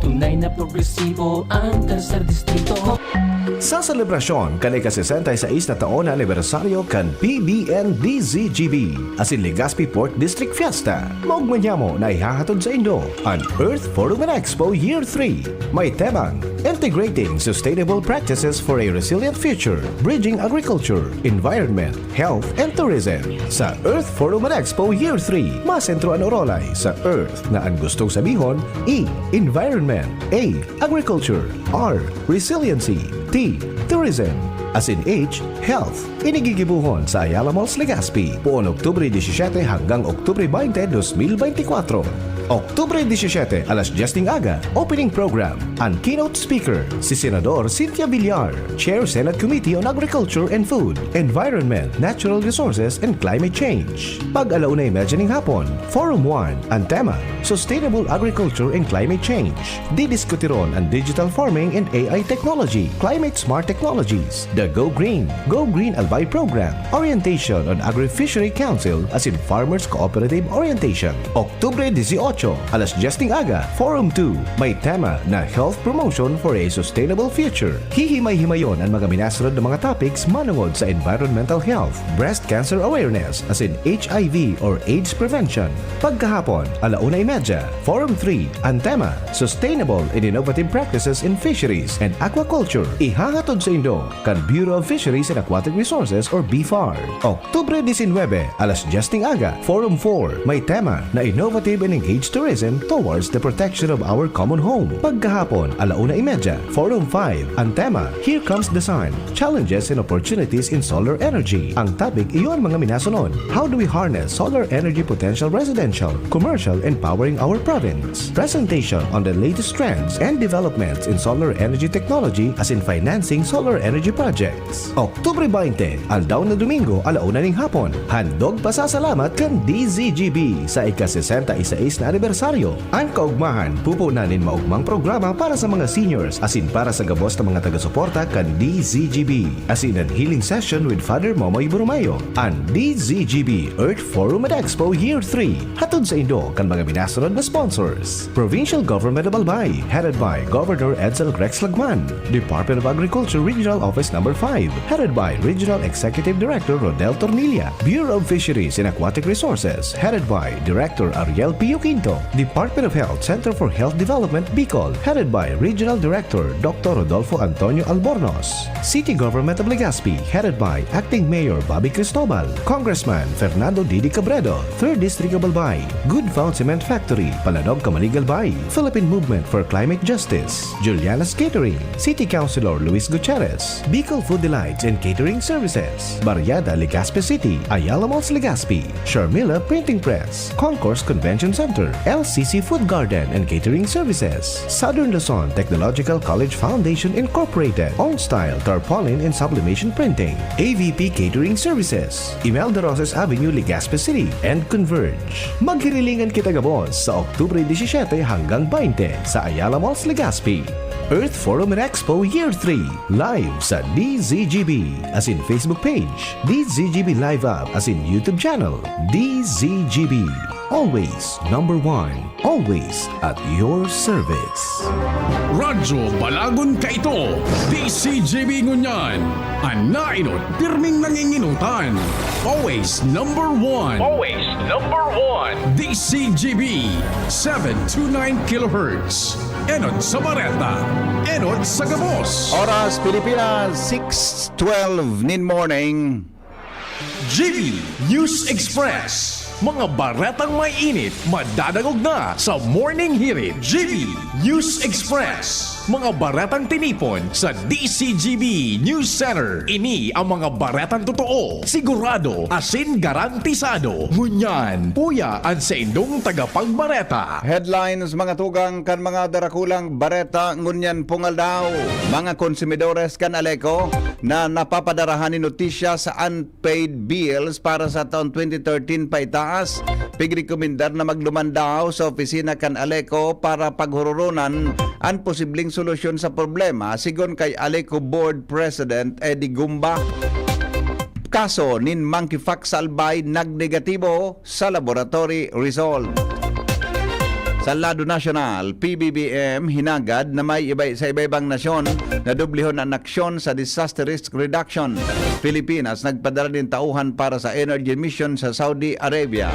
tunay na progresibo ang tercer distrito. Sa selebrasyon kan ika-sesenta y seis na taon na anibersaryo kan P B N D Z G B, asin Legazpi Port District Fiesta, maogma niamo na ihahatod saindo an Earth Forum and Expo Year three. May temang Integrating Sustainable Practices for a Resilient Future, Bridging Agriculture, Environment, Health and Tourism. Sa Earth Forum and Expo Year three, masentro an orolay sa Earth na an gustong sabihon, E, Environment, A, Agriculture, R, Resiliency, T, Tourism, asin H, Health. Ini gigibohon sa Ayala Malls, Legazpi, poon Oktubre disisiete hanggang Oktubre baynte, dos mil baynte kwatro. Oktubre disisiete, alas dyes ning aga, opening program. An keynote speaker, si Senador Cynthia Villar, Chair Senate Committee on Agriculture and Food, Environment, Natural Resources, and Climate Change. Pag-alauna y medya ning hapon, Forum one, an tema, Sustainable Agriculture and Climate Change. Didiskutiron an digital farming and A I technology, climate smart technologies, the Go Green, Go Green Albay Program, orientation on Agri-Fishery Council asin Farmers Cooperative Orientation. Oktubre dieciocho, Cho, alas dyes ning aga, Forum two, may tema na Health Promotion for a Sustainable Future. Hihimay-himayon an mga minasunod na mga topics manungod sa environmental health, breast cancer awareness, asin H I V or AIDS prevention. Pagkahapon, alauna y media, Forum three, ang tema, Sustainable and Innovative Practices in Fisheries and Aquaculture. Ihahatod sa indo kan Bureau of Fisheries and Aquatic Resources or BFAR. Oktubre disinwebe, alas dyes ning aga, Forum four, may tema na Innovative and Engaged Tourism Towards the Protection of Our Common Home. Pagkahapon, alauna y media, Forum five, ang tema, Here Comes the Sun, Challenges and Opportunities in Solar Energy. Ang topic, iyo an mga minasunod. How do we harness solar energy potential residential, commercial, and powering our province? Presentation on the latest trends and developments in solar energy technology asin financing solar energy projects. Oktubre baynte, aldaw na Domingo, alauna ning hapon, handog pasasalamat kan D Z G B sa ika-sesenta y seis na anibersaryo. An kaugmahan, pupunan nin maugmang programa para sa mga seniors asin para sa gabos na mga taga-suporta kan D Z G B, asin an healing session with Father Momoy Borromeo. An D Z G B Earth Forum and Expo Year three, hatod sa indo kan mga minasunod na sponsors. Provincial Government of Albay, headed by Governor Edsel Rex Lagman. Department of Agriculture Regional Office Number five, headed by Regional Executive Director Rodel Tornilla. Bureau of Fisheries and Aquatic Resources, headed by Director Ariel Pio Quinto. Department of Health Center for Health Development Bicol, headed by Regional Director Doctor Rodolfo Antonio Albornoz. City Government of Legazpi, headed by Acting Mayor Bobby Cristobal. Congressman Fernando Didi Cabredo, Third District of Albay. Good Found Cement Factory, Palanog, Camalig, Albay. Philippine Movement for Climate Justice, Juliana's Catering. City Councilor Luis Gutierrez. Bicol Food Delights and Catering Services, Barriada, Legazpi City. Ayala Malls, Legazpi. Sharmila Printing Press, Concourse Convention Center, L C C Food Garden and Catering Services, Southern Luzon Technological College Foundation Incorporated, Own Style Tarpaulin and Sublimation Printing, A V P Catering Services, Imelda Roses Avenue, Legazpi City, and Converge. Maghirilingan kita gabos sa Oktubre disisiete hanggang baynte sa Ayala Malls, Legazpi. Earth Forum and Expo Year three, live sa D Z G B, asin Facebook page, D Z G B Live App, asin YouTube channel, D Z G B. Always number one, always at your service. Radyo Balagon kaito, D Z G B ngunyan, an nainot pirming nanginginutan. Always number one. Always number one. D Z G B, seven two nine kilohertz. Enot sa bareta, enot sa gabos. Oras Pilipinas, six twelve nin morning. G B News Express. Mga baretang may init, madadangog na sa Morning Hirit. G B News Express. Mga baretang tinipon sa D Z G B News Center. Ini ang mga baretang totoo, sigurado, asin garantisado. Ngunyan, uya an saindong tagapagbareta. Headlines, mga tugang, kan mga darakulang bareta ngunyan pong aldaw. Mga konsumidores kan Aleco na napapadarahan nin notisya sa unpaid bills para sa taon twenty thirteen paitaas, pigrekomendar na maglumandaw sa opisina kan Aleco para paghororonan an posibleng solusyon sa problema, sigon kay Aleco Board President Eddie Gumba. Kaso nin monkeypox sa Albay nagnegatibo sa laboratory result. Sa lado nasyonal, P B B M hinagad na may iba, sa iba-ibang nasyon na dublihon an aksyon sa disaster risk reduction. Pilipinas nagpadara nin tauhan para sa energy mission sa Saudi Arabia.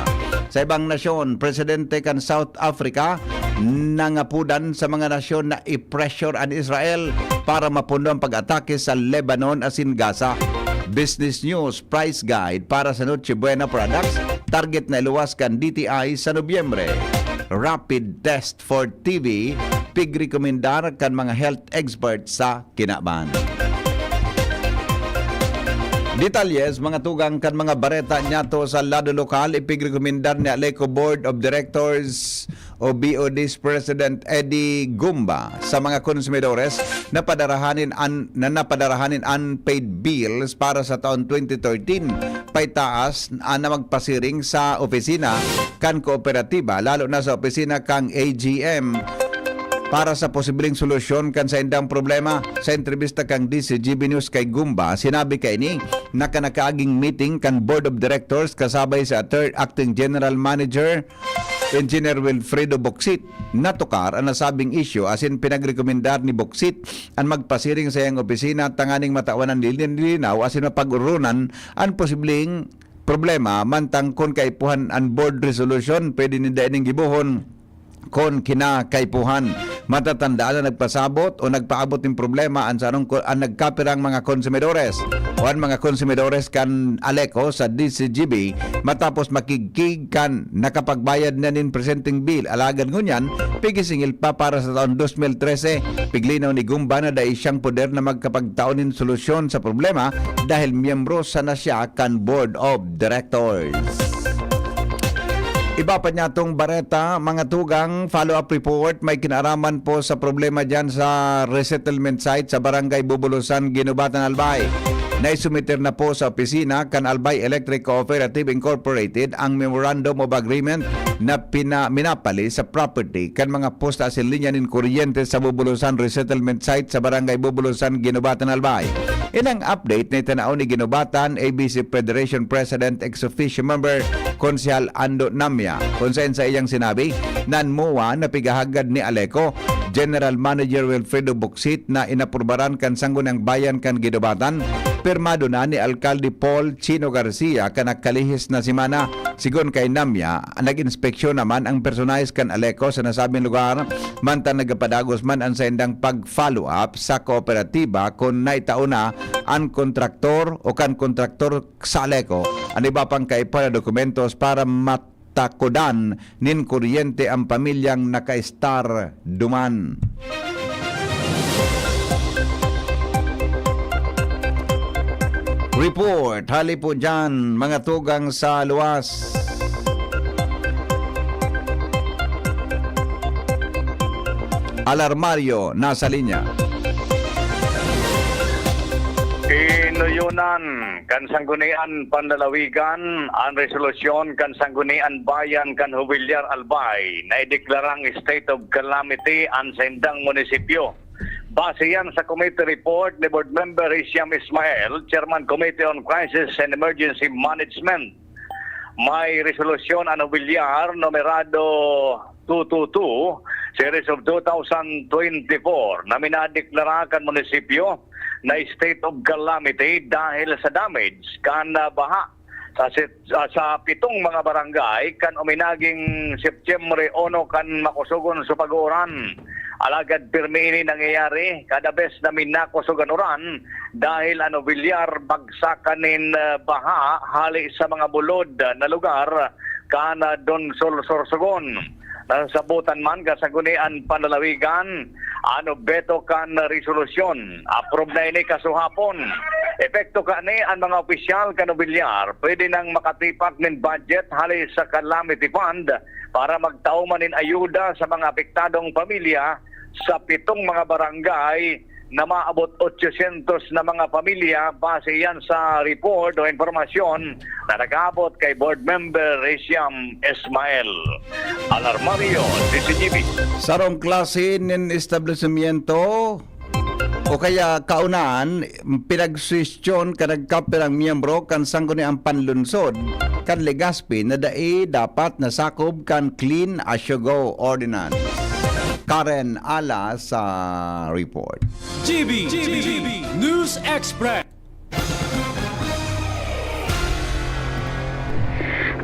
Sa ibang nasyon, presidente kan South Africa nangapodan sa mga nasyon na i-pressure an Israel para mapundo ang pag-atake sa Lebanon asin Gaza. Business News, price guide para sa Noche Buena products, target na iluwas kan D T I sa Nobyembre. Rapid test for T B, pigrekomendar kan mga health experts sa kinaban. Detalles, mga tugang, kan mga bareta niyato sa lado lokal, ipigrekomendar ni Aleco Board of Directors o B O D's President Eddie Gumba sa mga konsumidores na padarahanin an-, na napadarahanin unpaid bills para sa taon twenty thirteen paitaas, ah, na magpasiring sa opisina kan kooperatiba, lalo na sa opisina kan A G M, para sa posibleng solusyon kan saindang problema. Sa entrebista kan D Z G B News kay Gumba, sinabi kaini na kan nakaaging meeting kan Board of Directors kasabay sa third Acting General Manager Engineer Wilfredo Boksit natukar an nasabing isyu asin pinagrekomendar ni Boksit an magpasiring sa iyang opisina tanganing matawan an lin-, linaw asin mapag-oronan an posibleng problema, mantang kun kaipuhan an board resolution, pwede ninda ining gibohon kun kinakaipuhan. Matatandaan na nagpasabot o nagpaabot nin problema an sarong ko-, an nagkapirang mga konsumidores o an mga konsumidores kan Aleco sa D C G B matapos makigkig kan nakapagbayad na nin presenteng bill. Alagad ngunyan, pigisingil pa para sa taon dos mil trese. Piglinaw ni Gumba na dai siyang poder na magkapagtao nin solusyon sa problema dahil miyembro sana siya kan Board of Directors. Iba pa niya tong bareta, mga tugang, follow-up report, may kinaaraman po sa problema dyan sa resettlement site sa Barangay Bubulusan, Guinobatan, Albay. Naisumiter na po sa opisina kan Albay Electric Cooperative Incorporated ang Memorandum of Agreement na pina-, minapali sa property kan mga posta asin linya nin kuryente sa Bubulusan Resettlement Site sa Barangay Bubulusan, Guinobatan, Albay. Inang update na itinao ni Guinobatan A B C Federation President ex officio member Konsehal Ando Namya, kun saen sa iyang sinabi, nan M O A na pigahagad ni Aleco, General Manager Wilfredo Boksit na inaprubaran kan Sangguniang Bayan kan Guinobatan, pirmado na ni Alkalde Paul Chino Garcia kan nakalihis na semana. Sigon kay Namya, nag-inspeksyon naman ang personahes kan Aleco sa nasabing lugar, mantang nagpadagos man an saindang pag-follow-up sa kooperatiba kun naitao na an kontraktor o kan kontraktor sa Aleco an iba pang kaipuhan na dokumentos para matakodan nin kuryente ang pamilyang nakaistar duman. Report, hali po dyan, mga tugang sa luwas. Alarmario, nasa linya. Inuyonan kan Sanggunian Panlalawigan an resolusyon kan Sanggunian Bayan kan Jubillar, Albay, na ideklarang state of calamity an saindang munisipyo. Base yan sa committee report ni Board Member Hisham Ismail, Chairman Committee on Crisis and Emergency Management. May resolusyon an Jubillar numerado two two two, series of two thousand twenty-four, na minadeklara kan munisipyo na state of calamity dahil sa damage kan, ah, baha sa sit-, ah, sa pitong mga barangay kan uminaging Setyembre uno kan makusogon sa pag-uuran. Alagad pirmi ini nangyayari kada bes na minakosog an uran dahil an Jubillar bagsakan nin, ah, baha hali sa mga bulod, ah, na lugar kan, ah, Donsol, Sorsogon. Nasasabotan man kan Sanggunian Panlalawigan an obheto kan resolusyon. Approve na ini kasuhapon. Epekto kani an mga opisyal kan Jubillar pwede nang makatipak nin budget hali sa calamity fund para magtao man nin ayuda sa mga apektadong pamilya sa pitong mga barangay na maabot otsosyentos na mga pamilya, base yan sa report o impormasyon na nag-aabot kay Board Member Hisham Ismail. Alarmario, C C T V. Sarong klase nin establishmento o kaya kaunan, pinagsuwestiyon kan nagkapirang miyembro kan Sangguniang Panlungsod kan Legazpi na dai dapat nasakob kan Clean as you go ordinance. Karen Ala sa report. G B, G B, News Express.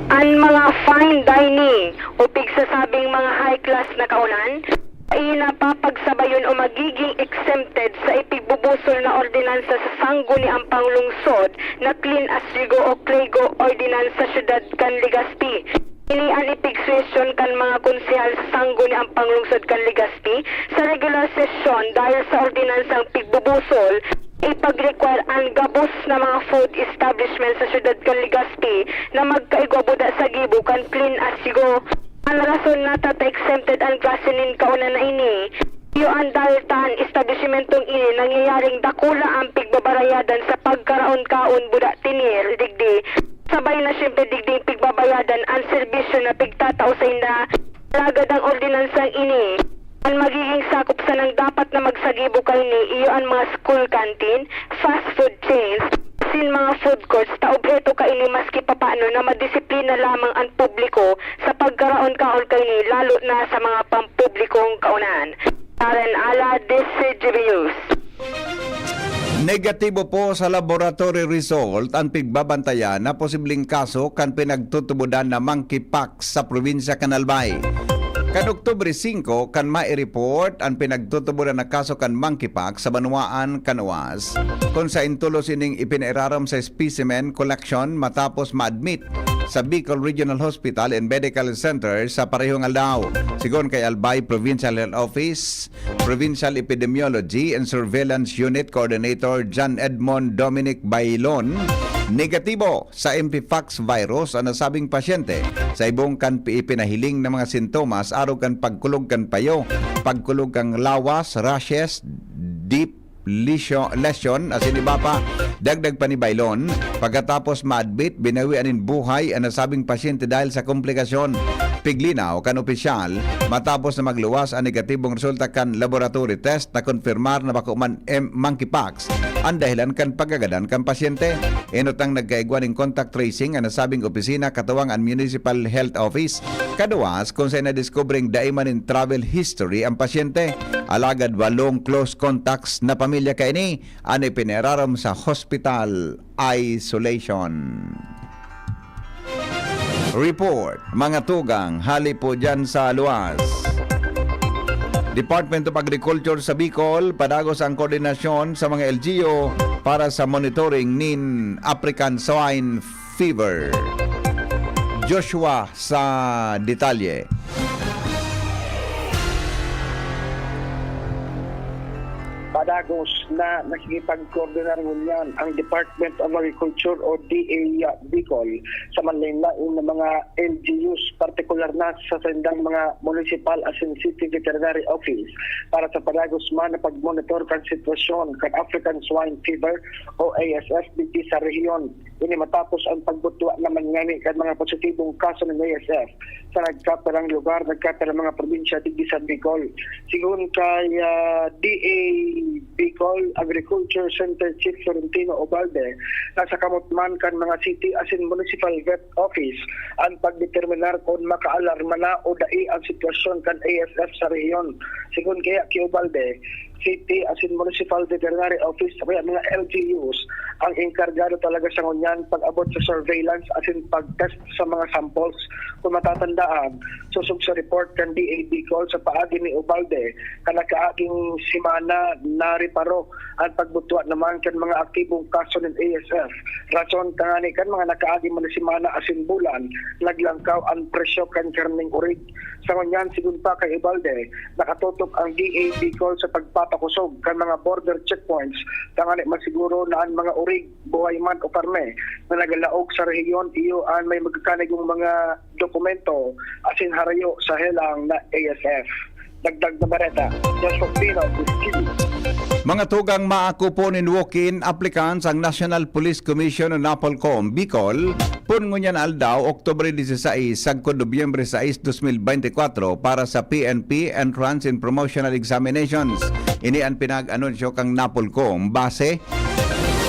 An mga fine dining o pigsasabing mga high class na kaunan, ay napapagsabayon o magiging exempted sa ipigbubusol na ordinansa sa Sangguniang Panlungsod na Clean as you go o CLAYGO Ordinance sa siyudad kan Legazpi. Ini an ipigsuwestiyon kan mga konsehal sa Sangguniang Panlungsod kan Legazpi sa regular sesyon dahil sa ordinansang pigbubusol, ipag-require an gabos na mga food establishment sa siyudad kan Legazpi na magkaigwa buda sa gibo kan Clean as you go. An rason na tata-exempted an klase nin kauna na ini, iyo an dahil ta an establishmentong ini nangyayaring dakula an pigbabarayadan sa pagkaraon-kaon, buda, tener, digdi. Sabay na siyempre digding pigbabayadan an serbisyo na pigtatao sainda. Alagad ang ordinansang ini, an magiging sakop sanang dapat na magsagibo kaini, iyo an mga school canteen, fast food chains, C Nin mga food courts ta obheto kaini maski papaano na madisiplina lamang an publiko sa pagkaraon-kaon kaini, lalo na sa mga pampublikong kaunahan. Karen Ala, D C G B News. Negatibo po sa laboratory result an pigbabantayan na posibleng kaso kan pinagtutubodan na monkeypox sa probinsya kan Albay. Kan Oktubre singko kan mai-report an pinagtutubodan na kaso kan monkeypox sa banwaan kan Oas, kun saen tolos ining ipinairarom sa specimen collection matapos ma-admit sa Bicol Regional Hospital and Medical Center sa parehong aldaw. Sigon kay Albay Provincial Health Office, Provincial Epidemiology and Surveillance Unit Coordinator John Edmond Dominic Bailon, negatibo sa mpox virus an nasabing pasyente. Sa ibong kan pi-, ipinahiling na mga sintomas arog kan pagkulog kan payo, pagkulog kan lawas, rashes, deep lesion, lesion, asin iba pa. Dagdag pa ni Bailon, pagkatapos ma-admit, binawian nin buhay an nasabing pasyente dahil sa komplikasyon. Piglinaw kan opisyal, matapos na magluwas an negatibong resulta kan laboratory test na konfirmar na bako man M-, monkeypox an dahilan kan pagkagadan kan pasyente. Enot nang nagkaigwa nin contact tracing an nasabing opisina katuwang an Municipal Health Office kaduas kun saen nadiskubreng dai man nin travel history an pasyente. Alagad walong close contacts na pamilya kaini an ipinirarom sa hospital isolation. Report, mga tugang, hali po dyan sa luwas. Department of Agriculture sa Bicol, padagos ang koordinasyon sa mga L G U para sa monitoring nin African Swine Fever. Joshua sa detalye. Padagos na nakikipagkoordinar ngunyan ang Department of Agriculture o D A Bicol sa manlain-lain na mga L G Us, partikular na sa saindang mga municipal asin city veterinary office para sa padagos man na pagmonitor kan sitwasyon kan African Swine Fever o A S F digdi sa rehiyon. Ini matapos ang pagbutwa naman ngani kan mga positibong kaso nin A S F sa nagkapirang lugar, nagkapirang mga probinsya digdi sa Bicol. Sigon kay ah, D A Bicol Agriculture Center Chief Florentino Ubalde, nasa kamot man kan mga city asin municipal vet office ang pagdeterminar kun makaalarma na o dai ang sitwasyon kan A S F sa rehiyon. Sigon kaya ki Ubalde, city asin municipal veterinary office o kaya mga L G Us ang enkargado talaga sa ngunyan pag-abot sa surveillance asin pag-test sa mga samples. Kung matatandaan, sosog sa report kan D A Bicol sa paagi ni Ubalde, kan nakaaging semana nariparo ang pagbutwa naman kan mga aktibong kaso nin A S F. Rason tangani kan mga nakaaging mga semana asin bulan, naglangkaw ang presyo kan karneng orig. Sa ngunyan, sigon pa kay Ubalde, nakatutok ang D A Bicol sa pagpapakosog kan mga border checkpoints tangani masiguro na an mga orig, buhay man o karne, na nagalaog sa rehiyon iyo an may magkakanigong mga dokumento asin harayo sa helang na A S F. Dagdag na bareta, Joshua Pino, T V. Mga tugang, maako po nin walk-in applicants ang National Police Commission o NAPOLCOM Bicol, pun ngunyan aldaw, Oktubre dieciséis, sagkod Nobyembre sais, dos mil bente kwatro, para sa P N P Entrance and Promotional Examinations. Ini an pinag-anunsyo kan NAPOLCOM base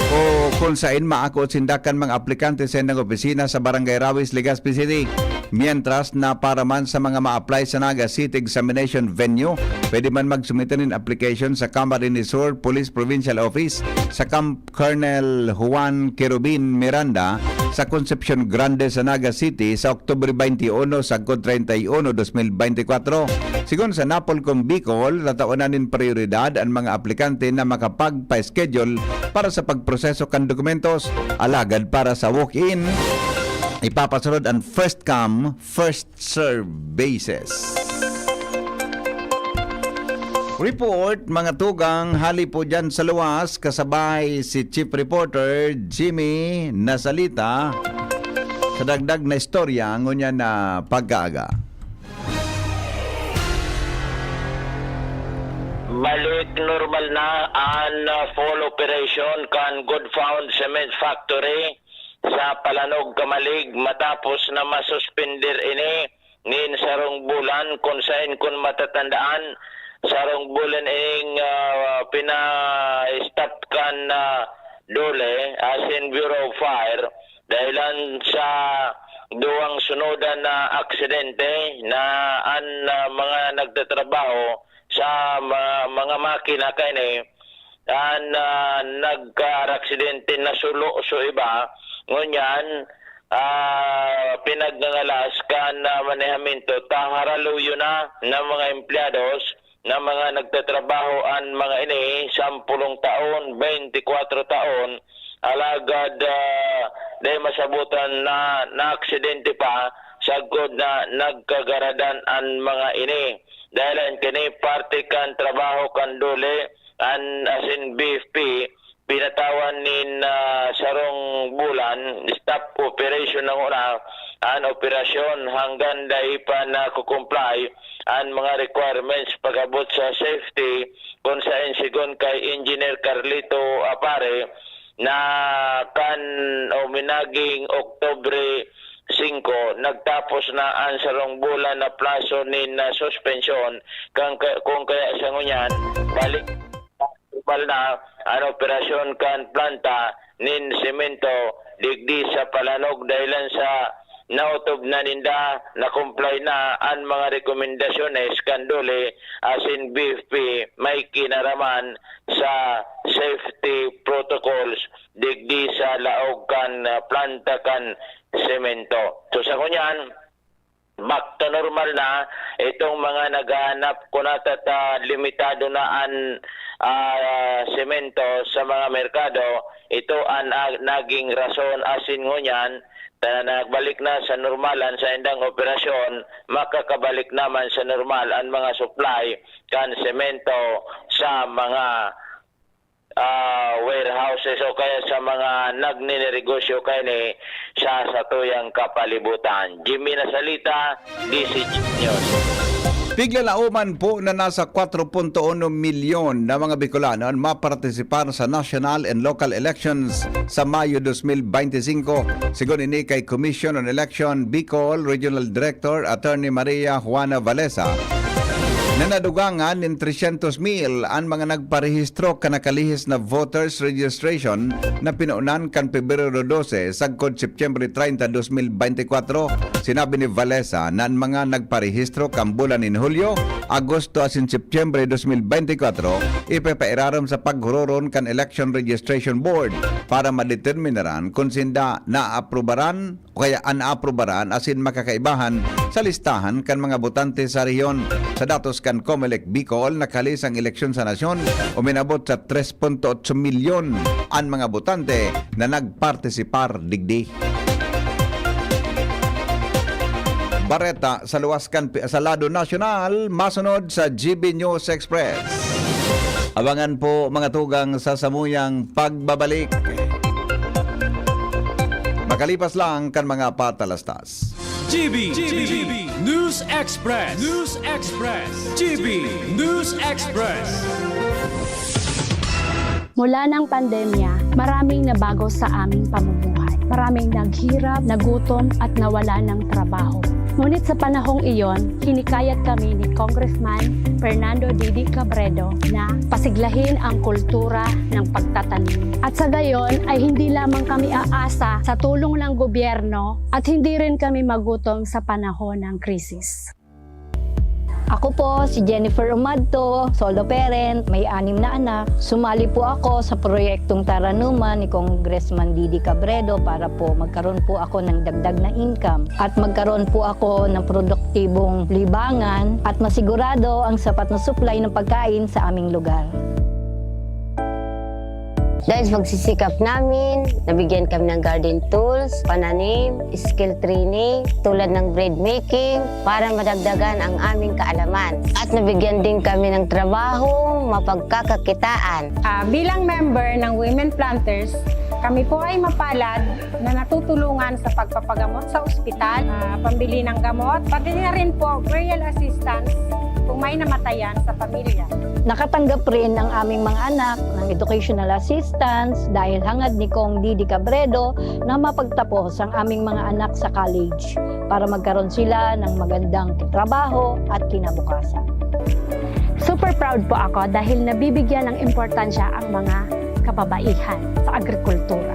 o kun saen maako sinda kan mga aplikante sa indang opisina sa Barangay Rawis, Legazpi City. Mientras na para man sa mga ma-apply sa Naga City Examination Venue, pwede man magsumite nin application sa Camarines Sur Police Provincial Office, sa Camp Colonel Juan Querubin Miranda sa Concepcion Grande sa Naga City sa Oktubre twenty-one sagkod treinta y uno, dos mil bente kwatro. Sigon sa NAPOLCOM Bicol, tatawanan nin prioridad an mga aplikante na makapagpa-schedule para sa pagproseso kan dokumentos. Alagad para sa walk-in, ipapasunod an first come, first serve basis. Report, mga tugang, hali po dyan sa luwas, kasabay si Chief Reporter Jimmy Nasalita sa dagdag na istorya ngunyan na pagkaaga. Balik normal na an full operation kan Good Found Cement Factory sa Palanog, Camalig, matapos na masuspender ini nin sarong bulan, kun saen, kun matatandaan, sarong bulan ining ah, pina-stop kan ah, DOLE, asin Bureau of Fire, dahilan sa duwang sunodan na aksidente na an, ah, mga nagtatrabaho sa ma-, mga makina kaini, an, ah, nagkaaksidente, nasulo so iba. Ngunyan, ah, pinagngangalas kan, ah, manehamento ta haraluyo na ng mga empleyados na mga nagtatrabaho an mga ini, sampulong taon, beintikwatro taon, alagad, ah, dai masabotan na naaksidente pa, sagkod na nagkagaradan an mga ini. Dahilan kini, parte kan trabaho kan DOLE, an, asin B F P, pinatawan nin, ah, sarong bulan, stop operation na nguna an operasyon hanggang dai pa nakukumply an mga requirements pag-abot sa safety, kun saen sigon kay Engineer Carlito Apare na kan o minaging Oktubre singko, nagtapos na an sarong bulan na plaso nin, ah, suspensyon, kan ka-, kun kaya sa ngunyan, balik normal na an operasyon kan planta nin semento digdi sa Palanog dahilan sa naotob na ninda na comply na an mga rekomendasyones kan DOLE asin B F P may kinaraman sa safety protocols digdi sa laog kan, ah, planta kan semento. So, sa ngunyan, back to normal na itong mga naghahanap, kunata ta limitado na an, ah, semento sa mga merkado. Ito an, ah, naging rason asin ngunyan ta nagbalik na sa normal an saindang operasyon, makakabalik naman sa normal an mga supply kan semento sa mga, ah, warehouses o kaya sa mga nagninegosyo kaini sa satuyang kapalibutan. Jimmy Nasalita, D C G News. Piglalaoman po na nasa kwatro punto uno milyon na mga Bicolano an mapartisipar sa national and local elections sa Mayo dos mil beintisinko, sigon ini kay Commission on Election Bicol Regional Director Attorney Maria Juana Valesa, na nadugangan nin tresyentos mil an mga nagparehistro kan nakalihis na voters registration na pinunan kan Pebrero dose sagkod Setyembre treinta, dos mil beintikwatro. Sinabi ni Valesa na an mga nagparehistro kan bulan nin Hulyo, Agosto asin Setyembre dos mil beintikwatro ipepairarom sa paghuroron kan Election Registration Board para madeterminaran kun sinda naaprubaran o kaya an naaprubaran asin makakaibahan sa listahan kan mga botante sa rehiyon. Sa datos kan Comelec Bicol, nakalihis an eleksyon sa nasyon, uminabot sa tres punto otso milyon an mga botante na nagpartisipar digdi. Bareta sa luwas kan pi-, sa lado nasyonal, masunod sa G B News Express. Abangan po, mga tugang, sa samuyang pagbabalik. Makalipas lang kan mga patalastas. G B, G B News Express. News Express. G B News Express. Mula ng pandemya, maraming nabago sa aming pamumuhay. Maraming naghirap, nagutom, at nawala ng trabaho. Ngunit sa panahong iyon, hinikayat kami ni Congressman Fernando Didi Cabredo na pasiglahin ang kultura ng pagtatanim. At sa gayon ay hindi lamang kami aasa sa tulong ng gobyerno at hindi rin kami magutom sa panahon ng krisis. Ako po si Jennifer Umadto, solo parent, may anim na anak. Sumali po ako sa proyektong Taranuman ni Congressman Didi Cabredo para po magkaroon po ako ng dagdag na income at magkaroon po ako ng produktibong libangan at masigurado ang sapat na supply ng pagkain sa aming lugar. Dahil sa pagsisikap namin, nabigyan kami ng garden tools, pananim, skill training, tulad ng bread making, para madagdagan ang aming kaalaman. At nabigyan din kami ng trabaho, mapagkakakitaan. Ah, bilang member ng Women Planters, kami po ay mapalad na natutulungan sa pagpapagamot sa ospital, ah, pambili ng gamot, pati na rin po burial assistance kung may namatayan sa pamilya. Nakatanggap rin ang aming mga anak ng educational assistance dahil hangad ni Cong Didi Cabredo na mapagtapos ang aming mga anak sa college para magkaroon sila ng magandang trabaho at kinabukasan. Super proud po ako dahil nabibigyan ng importansya ang mga kababaihan sa agrikultura.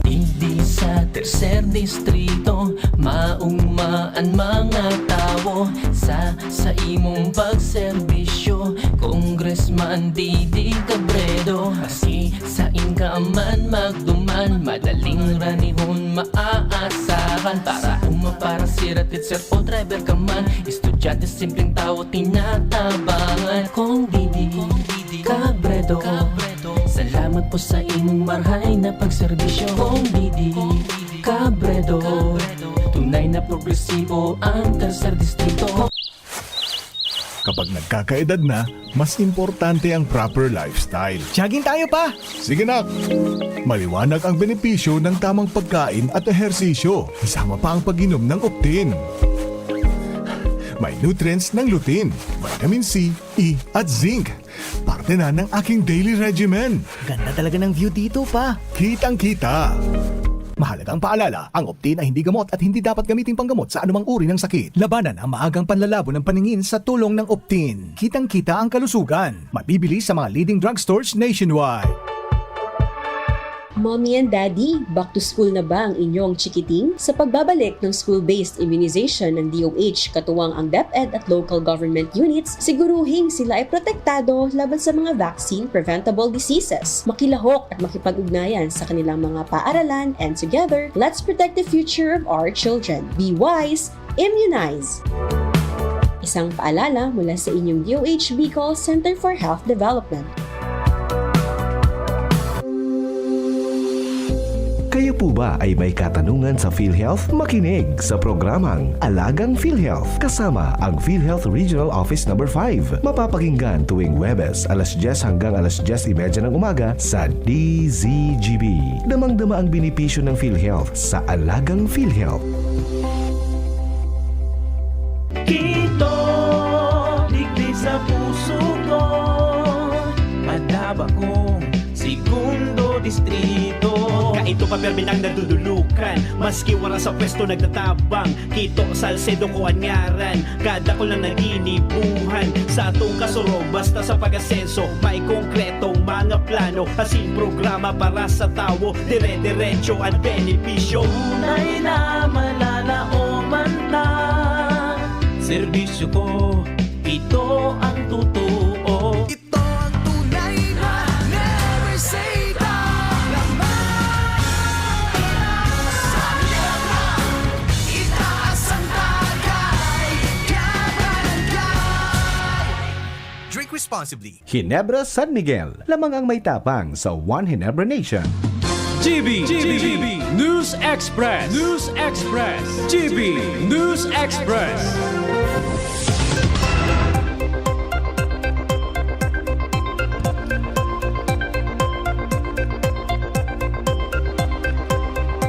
Digdi sa tercer distrito, maugma an mga tawo sa, sa imong pagserbisyo, Congressman Didi Cabredo. Maski sain ka man magduman, madaling ranihon maaasahan. Para uma, para sira, teacher o driver ka man, estudyante, simpleng tawo, tinatabangan. Kong Didi Cabredo, salamat po sa imong marhay na pagserbisyo. Kong Didi Cabredo, tunay na progresibo ang tercer distrito. Kapag nagkakaedad na, mas importante ang proper lifestyle. Jogging tayo, pa! Sige, nak! Maliwanag ang benepisyo ng tamang pagkain at ehersisyo, kasama pa ang pag-inom ng Optin. May nutrients ng lutein, vitamin C, E, at zinc. Parte na ng aking daily regimen. Ganda talaga ng view dito, pa. Kitang-kita. Mahalagang paalala, ang Optin ay hindi gamot at hindi dapat gamiting panggamot sa anumang uri ng sakit. Labanan ang maagang panlalabo ng paningin sa tulong ng Optin. Kitang-kita ang kalusugan. Mabibili sa mga leading drugstores nationwide. Mommy and Daddy, back to school na ba ang inyong chikiting? Sa pagbabalik ng school-based immunization ng D O H, katuwang ang DepEd at local government units, siguruhing sila ay protektado laban sa mga vaccine-preventable diseases. Makilahok at makipag-ugnayan sa kanilang mga paaralan, and together, let's protect the future of our children. Be wise, immunize! Isang paalala mula sa inyong D O H Bicol Center for Health Development. Kayo po ba ay may katanungan sa PhilHealth? Makinig sa programang Alagang PhilHealth kasama ang PhilHealth Regional Office Number five. Mapapakinggan tuwing Huwebes, alas dyes hanggang alas dyes y media ng umaga sa D Z G B. Damang-dama ang benepisyo ng PhilHealth sa Alagang PhilHealth. Kito, digdi sa puso ko, madaba kong segundo distrito. Kaito pa, pirmi nang nadudulukan, maski wala sa pwesto nagtatabang. Kito, Salcedo ko an ngaran, kadakul na naginibuhan. Sa atong kasurog, basta sa pag-asenso, may konkretong mga plano. Asin programa para sa tawo, dire-diretso an benepisyo. Tunay na malalaoman ta, serbisyo ko, ito ang totoo. Ito ang tunay na never say die. Laman sa hirap, itaas ang tagay, kabarangay. Drink responsibly. Ginebra San Miguel, lamang ang may tapang sa One Ginebra Nation. G B, G B, News Express, News Express, G B News Express.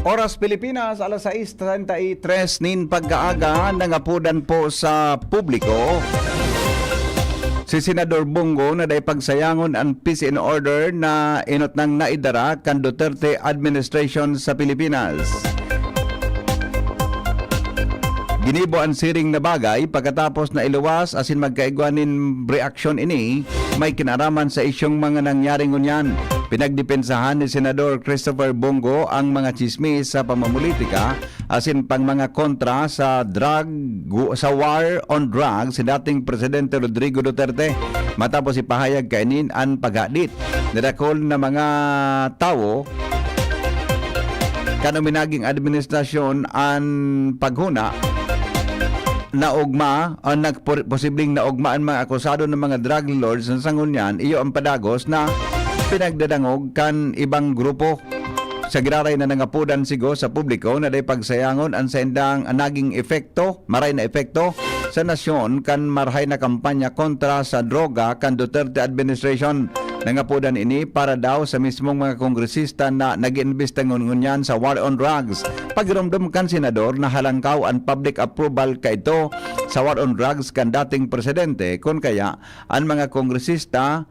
Oras Pilipinas, alas sais treinta y tres nin pagkaaga, nangapodan po sa publiko si Senador Bong Go na dai pagsayangon an peace and order na inot nang naidara kan Duterte administration sa Pilipinas. Ginibo an siring na bagay pagkatapos na iluwas asin magkaigwa nin reaksyon ini may kinaraman sa isyong mga nangyari ngunyan. Pinagdepensahan ni Senador Christopher Bong Go ang mga tsismis sa pamumulitika asin pang mga kontra sa drug, sa war on drugs si dating Presidente Rodrigo Duterte. Matapos ipahayag kainin an paghadit, nadakol na mga tawo kan uminaging administrasyon an paghuna naogma, o nagpo-, posibleng naogma an mga akusado na mga drug lords na sa ngunyan, iyo ang padagos na pinagdadangog kan ibang grupo. Sa giraray na nangapodan si Go sa publiko na dai pagsayangon an saindang naging epekto, maray na epekto, sa nasyon kan marhay na kampanya kontra sa droga kan Duterte administration. Nangapodan ini para daw sa mismong mga kongresista na nag-iimbestiga ngunyan sa war on drugs. Pagiromdom kan senador na halangkaw an public approval kaidto sa war on drugs kan dating presidente, kun kaya an mga kongresista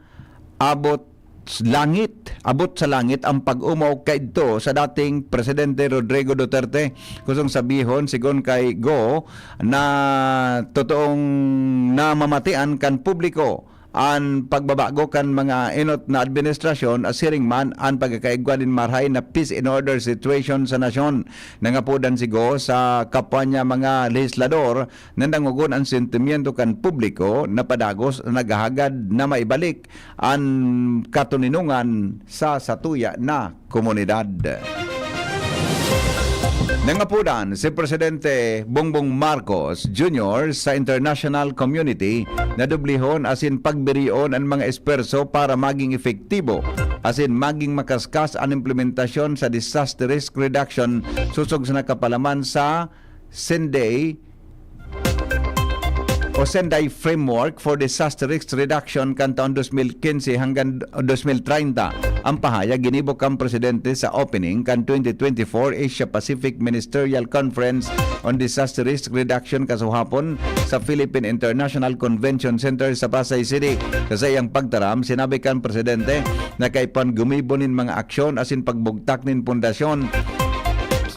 abot s-, langit, abot sa langit ang pag-omaw kaidto sa dating Presidente Rodrigo Duterte. Gustong sabihon, sigon kay Go, na totoong namamatian kan publiko an pagbabago kan mga enot na administrasyon, siring man an pagkakaigwa nin marahay na peace and order situation sa nasyon. Nangapodan si Go sa kapwa niya mga lehislador na dangogon an sentimiento kan publiko na padagos na naghahagad na maibalik an katoninongan sa satuya na komunidad. Nangapodan si Presidente Bongbong Marcos Junior sa international community na dublihon asin pagbirion an mga espuwerso para maging epektibo asin maging makaskas an implementasyon sa disaster risk reduction sosog sa nakapalaman sa Sendai o Sendai Framework for Disaster Risk Reduction kan taon dos mil quince hanggang dos mil treinta. Ang pahayag ginibo kan presidente sa opening kan twenty twenty-four Asia Pacific Ministerial Conference on Disaster Risk Reduction kasuhapon sa Philippine International Convention Center sa Pasay City. Sa saiyang pagtaram, sinabi kan presidente na kaipuhan gumibo nin mga aksyon asin pagbugtak nin pundasyon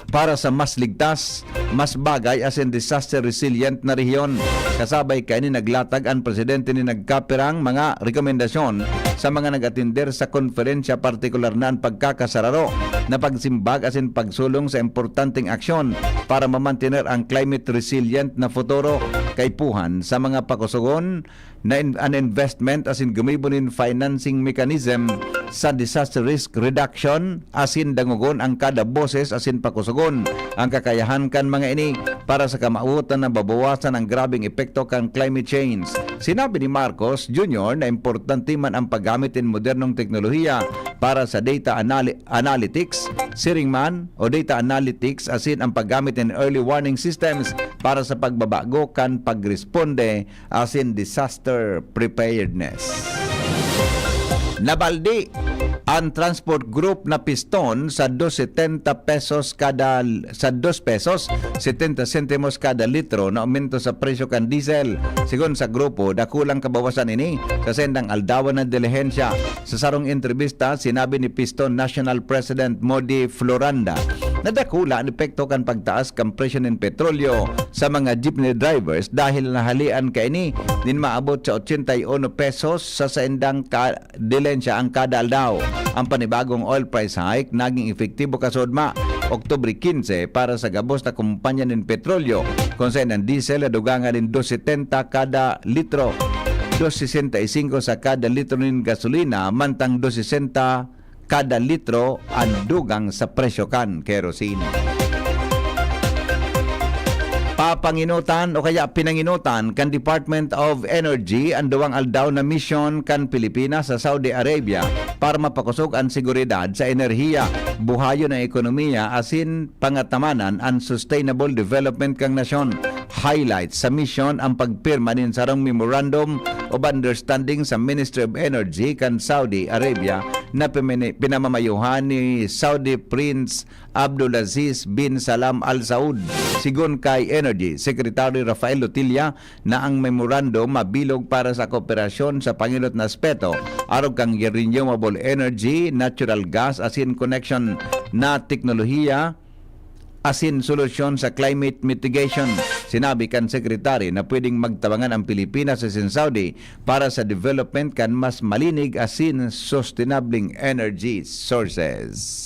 para sa mas ligtas, mas bagay asin disaster resilient na rehiyon. Kasabay kaini, naglatag an presidente nin nagkapirang mga rekomendasyon sa mga nag-atender sa konferensya, partikular na an pagkakasararo na pagsimbag asin pagsulong sa importanteng aksyon para mamantener ang climate resilient na futuro, kaipuhan sa mga pakusugon na in-, an investment asin gumibo nin financing mechanism sa disaster risk reduction asin dangogon ang kada boses asin pakusugon ang kakayahan kan mga ini para sa kamawotan na mabawasan ang grabeng epekto kan climate change. Sinabi ni Marcos Junior na importante man ang paggamit nin modernong teknolohiya para sa data anali-, analytics, siring man o data analytics asin ang paggamit nin early warning systems para sa pagbabago kan pagresponde asin disaster preparedness. Nabaldi an transport group na piston sa dos setenta pesos kada, sa dos pesos setenta sentimos kada litro na aumento sa presyo kan diesel. Sigon sa grupo, dakulang kabawasan ini sa sendang aldawan na dilihensya. Sa sarong entrebista, sinabi ni Piston National President Modi Floranda na dakula an epekto kan pagtaas kan presyo nin petrolyo sa mga jeepney drivers dahil nahalian kaini nin maabot sa ochenta y uno pesos sa saindang ka-, dilihensya ang kada aldaw. Ang panibagong oil price hike naging epektibo kasudma, Oktubre quince, para sa gabos na kompanya nin petrolyo, kun saen ang diesel nadugangan nin dos setenta kada litro, dos sesenta y cinco sa kada litro nin gasolina, mantang dos sesenta kada litro an dugang sa presyo kan kerosene. Papangenotan o kaya pinangenotan kan Department of Energy an duwang aldaw na misyon kan Pilipinas sa Saudi Arabia para mapakosog an seguridad sa enerhiya, buhayon an ekonomiya asin pangatamanan an sustainable development kan nasyon. Highlight sa misyon ang pagpirma nin sarong Memorandum of Understanding sa Ministry of Energy kan Saudi Arabia na pimini-, pinamamayohan ni Saudi Prince Abdulaziz bin Salam Al Saud. Sigon kay Energy Secretary Rafael Lotilla na ang memorandum mabilog para sa kooperasyon sa pangenot na aspeto, arog kan renewable energy, natural gas, asin connection na teknolohiya, asin solusyon sa climate mitigation. Sinabi kan Secretary na pwedeng magtabangan ang Pilipinas asin Saudi para sa development kan mas malinig asin sustainabling energy sources.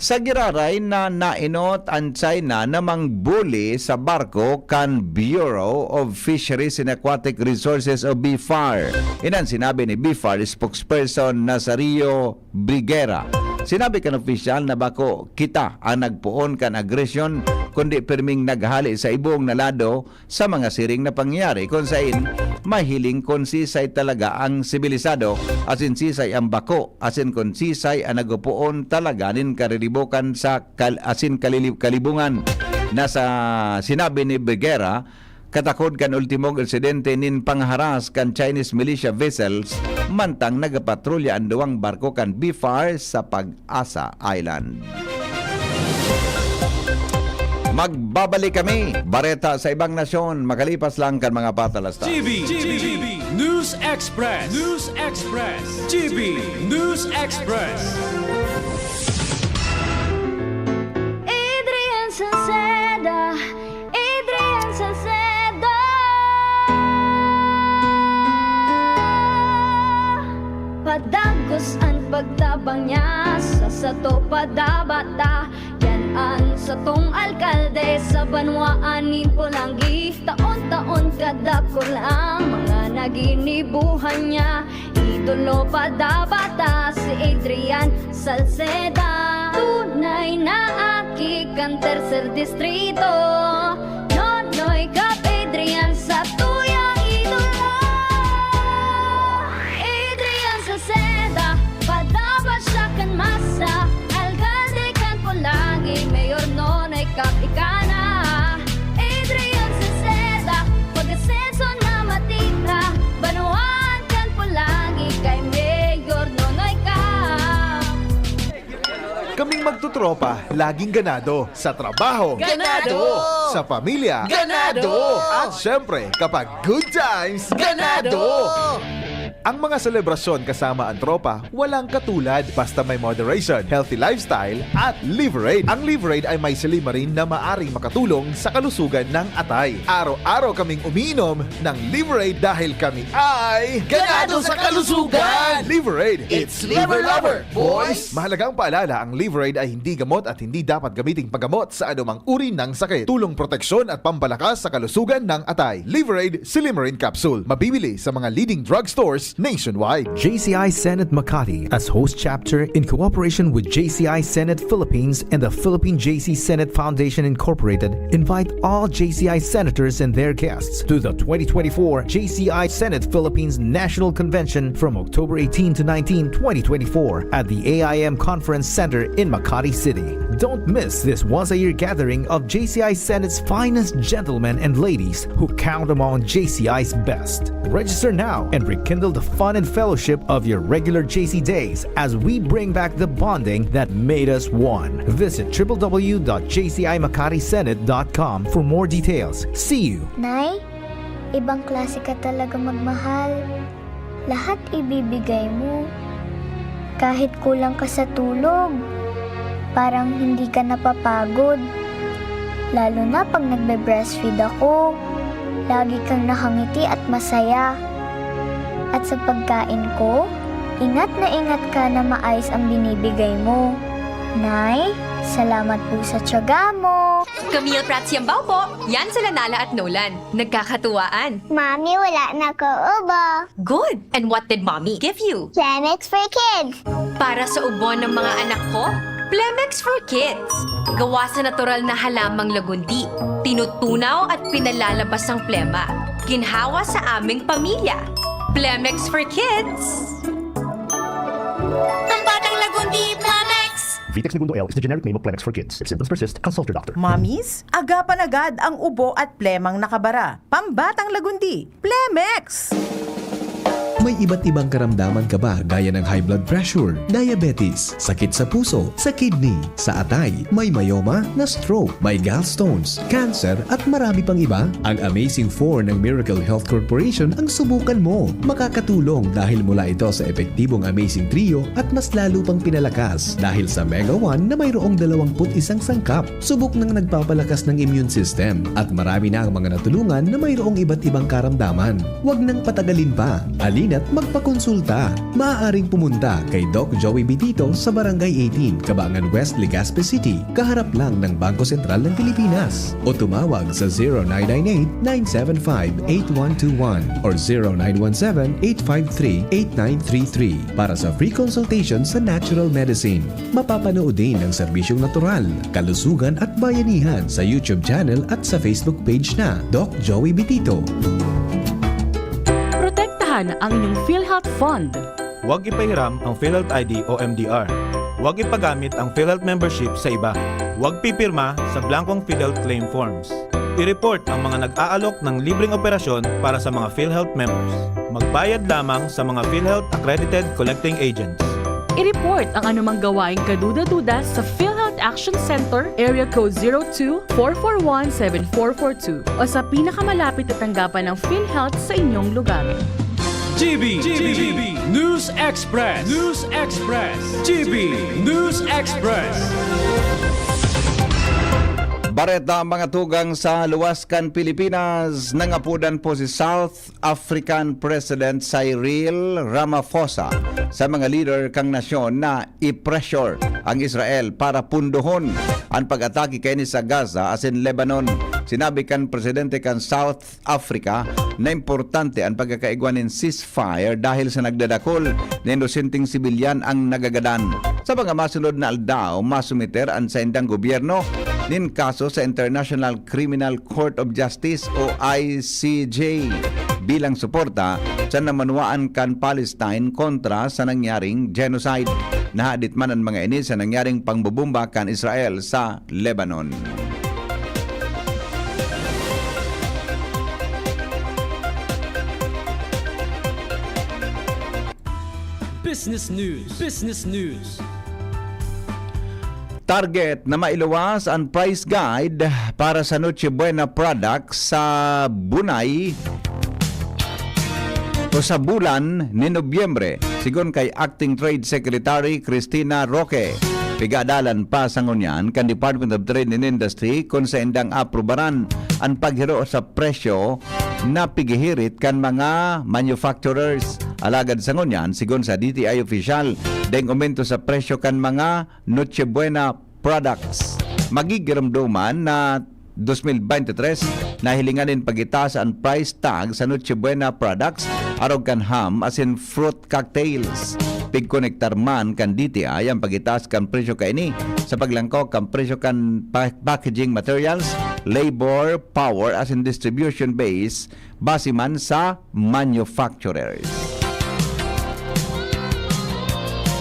Sa giraray na naenot an China na mangbuli sa barko kan Bureau of Fisheries and Aquatic Resources o BFAR. Iyan an sinabi ni BFAR spokesperson Nazario Briguera. Sinabi kan opisyal na bako kita an nagpoon kan agresyon, kundi pirming naghale sa ibong na lado sa mga siring na pangyayari kun sain mahiling kun sisay talaga ang sibilisado asin sisay ang bako asin kun sisay ang nagpoon talaga nin kariribokan sa kal-, asin kalili-, kalibungan. Nasa sinabi ni Briguera, katakod kan ultimong insidente nin pangharas kan Chinese militia vessels mantang nagapatrolya an duwang barko kan BFAR sa Pag-asa Island. Magbabalik kami, bareta sa ibang nasyon, makalipas lang kan mga patalastas. G B, G B, News Express. News Express. G B News Express. Adrian Salceda, Adrian Salceda. Tropa Dabata, yan an satong alkalde sa banwaan nin Polangui. Taon-taon kadakul ang mga naginibuhan niya. Idolo pa Dabata si Adrian Salceda. Tunay na aki kan tercer distrito. Nonoy Cap Adrian sa tuyang idolo. Adrian Salceda, padaba siya kan masa. Alkalde kan Polangui, Mayor Nonoy Cap ika na. Adrian Salceda, pag-asenso na matira. Banwaan kan Polangui kay Mayor Nonoy Cap. Kaming magtutropa, laging ganado. Sa trabaho, Ganado! Sa pamilya, Ganado! At syempre, kapag good times, Ganado! Ang mga selebrasyon kasama ang tropa, walang katulad. Basta may moderation, healthy lifestyle, at Liverade. Ang Liverade ay may silymarin na maaring makatulong sa kalusugan ng atay. Araw-araw kaming umiinom ng Liverade dahil kami ay Ganado sa kalusugan! Liverade! It's Liver Lover, boys! Mahalagang paalala, ang Liverade ay hindi gamot at hindi dapat gamiting paggamot sa anumang uri ng sakit. Tulong proteksyon at pampalakas sa kalusugan ng atay. Liverade Silymarin Capsule. Mabibili sa mga leading drugstores nationwide. J C I Senate Makati, as host chapter, in cooperation with J C I Senate Philippines and the Philippine J C Senate Foundation Incorporated, invite all J C I senators and their guests to the twenty twenty-four J C I Senate Philippines National Convention from October eighteen to nineteen, twenty twenty-four, at the A I M Conference Center in Makati City. Don't miss this once-a-year gathering of J C I Senate's finest gentlemen and ladies who count among J C I's best. Register now and rekindle the fun and fellowship of your regular J C days as we bring back the bonding that made us one. Visit w w w dot j c i makati senate dot com for more details. See you! Nay, ibang klase ka talaga magmahal. Lahat ibibigay mo. Kahit kulang ka sa tulog, parang hindi ka napapagod. Lalo na pag nagbe-breastfeed ako, lagi kang nakangiti at masaya. At sa pagkain ko, ingat na ingat ka na maayos ang binibigay mo. Nay, salamat po sa tiyaga mo. Camille Prats Yambao po. Yan sila Nala at Nolan. Nagkakatuwaan. Mami, wala na ko ubo. Good! And what did Mommy give you? Planex for kids. Para sa ubo ng mga anak ko, Plemex for Kids. Gawa sa natural na halamang lagundi. Tinutunaw at pinalalabas ang plema. Ginhawa sa aming pamilya. Plemex for Kids. Ang batang lagundi, Plemex! Vitex Negundo L is the generic name of Plemex for kids. If symptoms persist, consult your doctor. Mommies, agapan agad ang ubo at plemang nakabara. Pambatang lagundi, Plemex! May iba't ibang karamdaman ka ba gaya ng high blood pressure, diabetes, sakit sa puso, sa kidney, sa atay, may myoma, na-stroke, may gallstones, cancer, at marami pang iba? Ang Amazing four ng Miracle Health Corporation ang subukan mo. Makakatulong dahil mula ito sa epektibong Amazing Trio at mas lalo pang pinalakas dahil sa Mega one na mayroong dalawang put isang sangkap. Subok nang nagpapalakas ng immune system at marami na ang mga natulungan na mayroong iba't ibang karamdaman. Huwag nang patagalin pa. Halina't magpakonsulta. Maaaring pumunta kay Doc Joey Bitito sa Barangay eighteen, Cabangan West, Legazpi City, kaharap lang ng Bangko Sentral ng Pilipinas. O tumawag sa zero nine nine eight, nine seven five, eight one two one or zero nine one seven, eight five three, eight nine three three para sa free consultation sa natural medicine. Mapapanood din ang serbisyong natural, kalusugan at bayanihan sa YouTube channel at sa Facebook page na Doc Joey Bitito. Protektahan ang inyong PhilHealth Fund. Huwag ipahiram ang PhilHealth I D o M D R. Huwag ipagamit ang PhilHealth membership sa iba. Huwag pipirma sa blankong PhilHealth claim forms. I-report ang mga nag-aalok ng libreng operasyon para sa mga PhilHealth members. Magbayad lamang sa mga PhilHealth accredited collecting agents. I-report ang anumang gawaing kaduda-duda sa PhilHealth Action Center, Area Code zero two, four four one, seven four four two o sa pinakamalapit na tanggapan ng PhilHealth sa inyong lugar. G B, G B, News Express, News Express, G B News Express. Bareta, mga tugang sa luwas kan Pilipinas, nangapodan po si South African President Cyril Ramaphosa sa mga leader kan nasyon na i-pressure ang Israel para pundohon an pag-atake kaini sa Gaza asin Lebanon. Sinabi kan presidente kan South Africa na importante an pagkakaigwa nin ceasefire dahil sa nagdadakul na inosenteng sibilyan ang nagagadan. Sa mga masunod na aldaw, masumiter an saindang gobyerno nin kaso sa International Criminal Court of Justice o I C J bilang suporta sa namanwaan kan Palestine kontra sa nangyaring genocide. Nahadit man an mga ini sa nangyaring pangbobomba kan Israel sa Lebanon. Business News. Business News. Target na mailuwas an price guide para sa Noche Buena products sa bunay o sa bulan ni Nobyembre, sigon kay Acting Trade Secretary Christina Roque. Pigadalan pa sa ngunyan kan Department of Trade and Industry kun saindang aprubaran an paghiro sa presyo na pighihirit kan mga manufacturers. Alagad sa ngunyan, sigon sa D T I official, daing umento sa presyo kan mga Noche Buena products. Magigiramdoman na dos mil bente tres, nahilingan nin pagitaas an price tag sa Noche Buena products, arog kan ham asin fruit cocktails. Pigkonektar man kan D T I an pagitaas kan presyo kaini sa paglangkaw kan presyo kan pa-, packaging materials, labor, power asin distribution base base man sa manufacturers.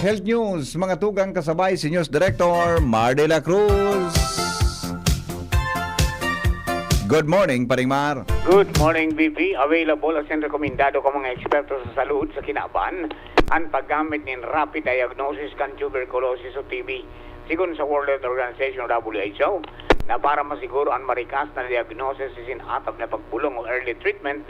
Health News, mga tugang, kasabay si News Director Mar de la Cruz. Good morning, Paring Mar. Good morning, B P. Available asin rekomendado kan mga eksperto sa salud sa kinaban an paggamit nin rapid diagnosis kan tuberculosis o T B. Sigon sa World Health Organization o W H O, na para masiguro an marikas na diagnosis asin atab na pagbolong o early treatment,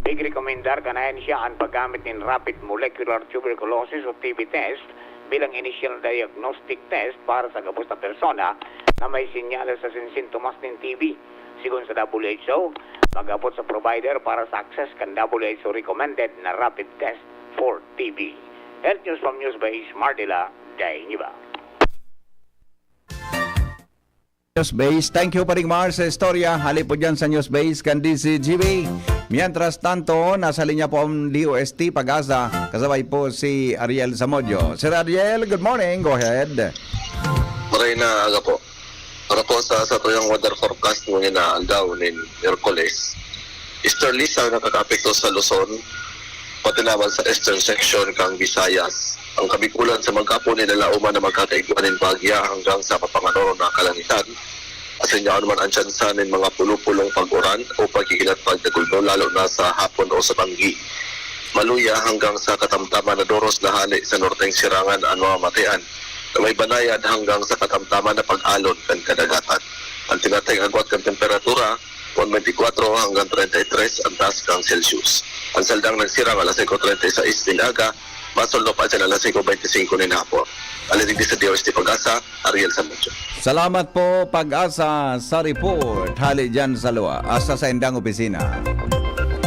pigrekomendar kan ahensya an paggamit nin rapid molecular tuberculosis o T B test bilang inisyal na diagnostic test para sa gabos na persona na may senyales asin sintomas nin T B. Sigon sa W H O, mag-abot sa provider para sa access kan W H O recommended na rapid test for T B. Health News from Newsbase, Mardila, Dainiba. Newsbase. Thank you, Paring Mar, sa istorya. Hali po dyan sa Newsbase kan D C G B. Mientras tanto, nasa linya po ang D O S T Pag-asa, kasabay po si Ariel Zamudio. Sir Ariel, good morning. Go ahead. Maray na aga po. Para po sa satuyang weather forecast ngunyan na aldaw nin Miyerkules, easterlies ang nakakaapekto sa Luzon, pati naman sa eastern section kan Visayas. Ang Kabikulan sa magkapon nilalaoman na magkakaigwa nin bahagya hanggang sa mapanganoron na kalangitan. Asin yaon man an tsansa nin mga pulo-pulong pag-uran o pagkikilat pagdaguldo, lalo na sa hapon o sa banggi. Maluya hanggang sa katamtaman na doros na hale sa norteng sirangan an mamamatean, na may banayad hanggang sa katamtaman na pag-alon kan kadagatan. An tinatayong agwat kan temperatura, one twenty-four hanggang treinta y tres an taas kan Celsius. An saldang nagsirang alas singko treinta y seis nin aga, masulnop an siya alas singko beintisinko nin hapon. Aliridig sa D O S T Pag-asa, Ariel Samudio. Salamat po, Pag-asa, sa report hali dyan sa lua-, ah, sa saindang opisina.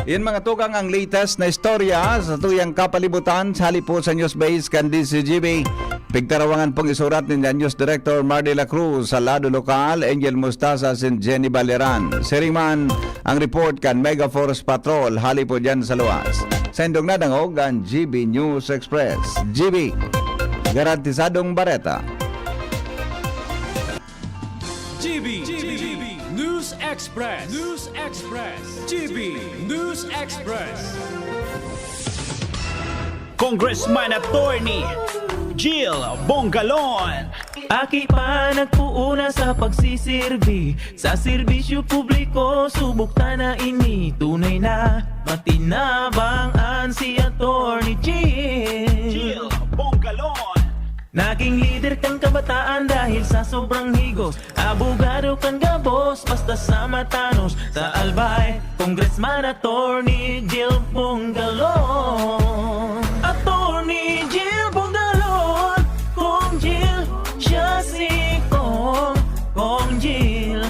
Yan, mga tugang, ang latest na istorya sa tuyang kapalibutan, hali po sa Newsbase kan D C G B. Pigtarawangan pong isurat ni News Director Mar de la Cruz, sa lado lokal, Angel Mustasa, asin Jenny Baleran. Siring man ang report kan Mega Force Patrol, hali po dyan sa luwas. Sa indong nadangog, ang G B News Express. G B, garantisadong bareta. G B, G B News Express. News Express. G B News Express. Congressman Attorney Jill Bongalon. Aki pa nagpuuna sa pagsisirbi, sa serbisyo publiko, subok ta na ini. Tunay na matinabang an si Attorney Jill. Jill Bongalon. Naging lider kan kabataan dahil sa sobrang higos. Abogado kan gabos, basta sa matanos. Sa Albay, Congressman Attorney Jill Bongalon. Attorney Jill Bongalon, Cong Jill, siya si Cong, Cong Jill.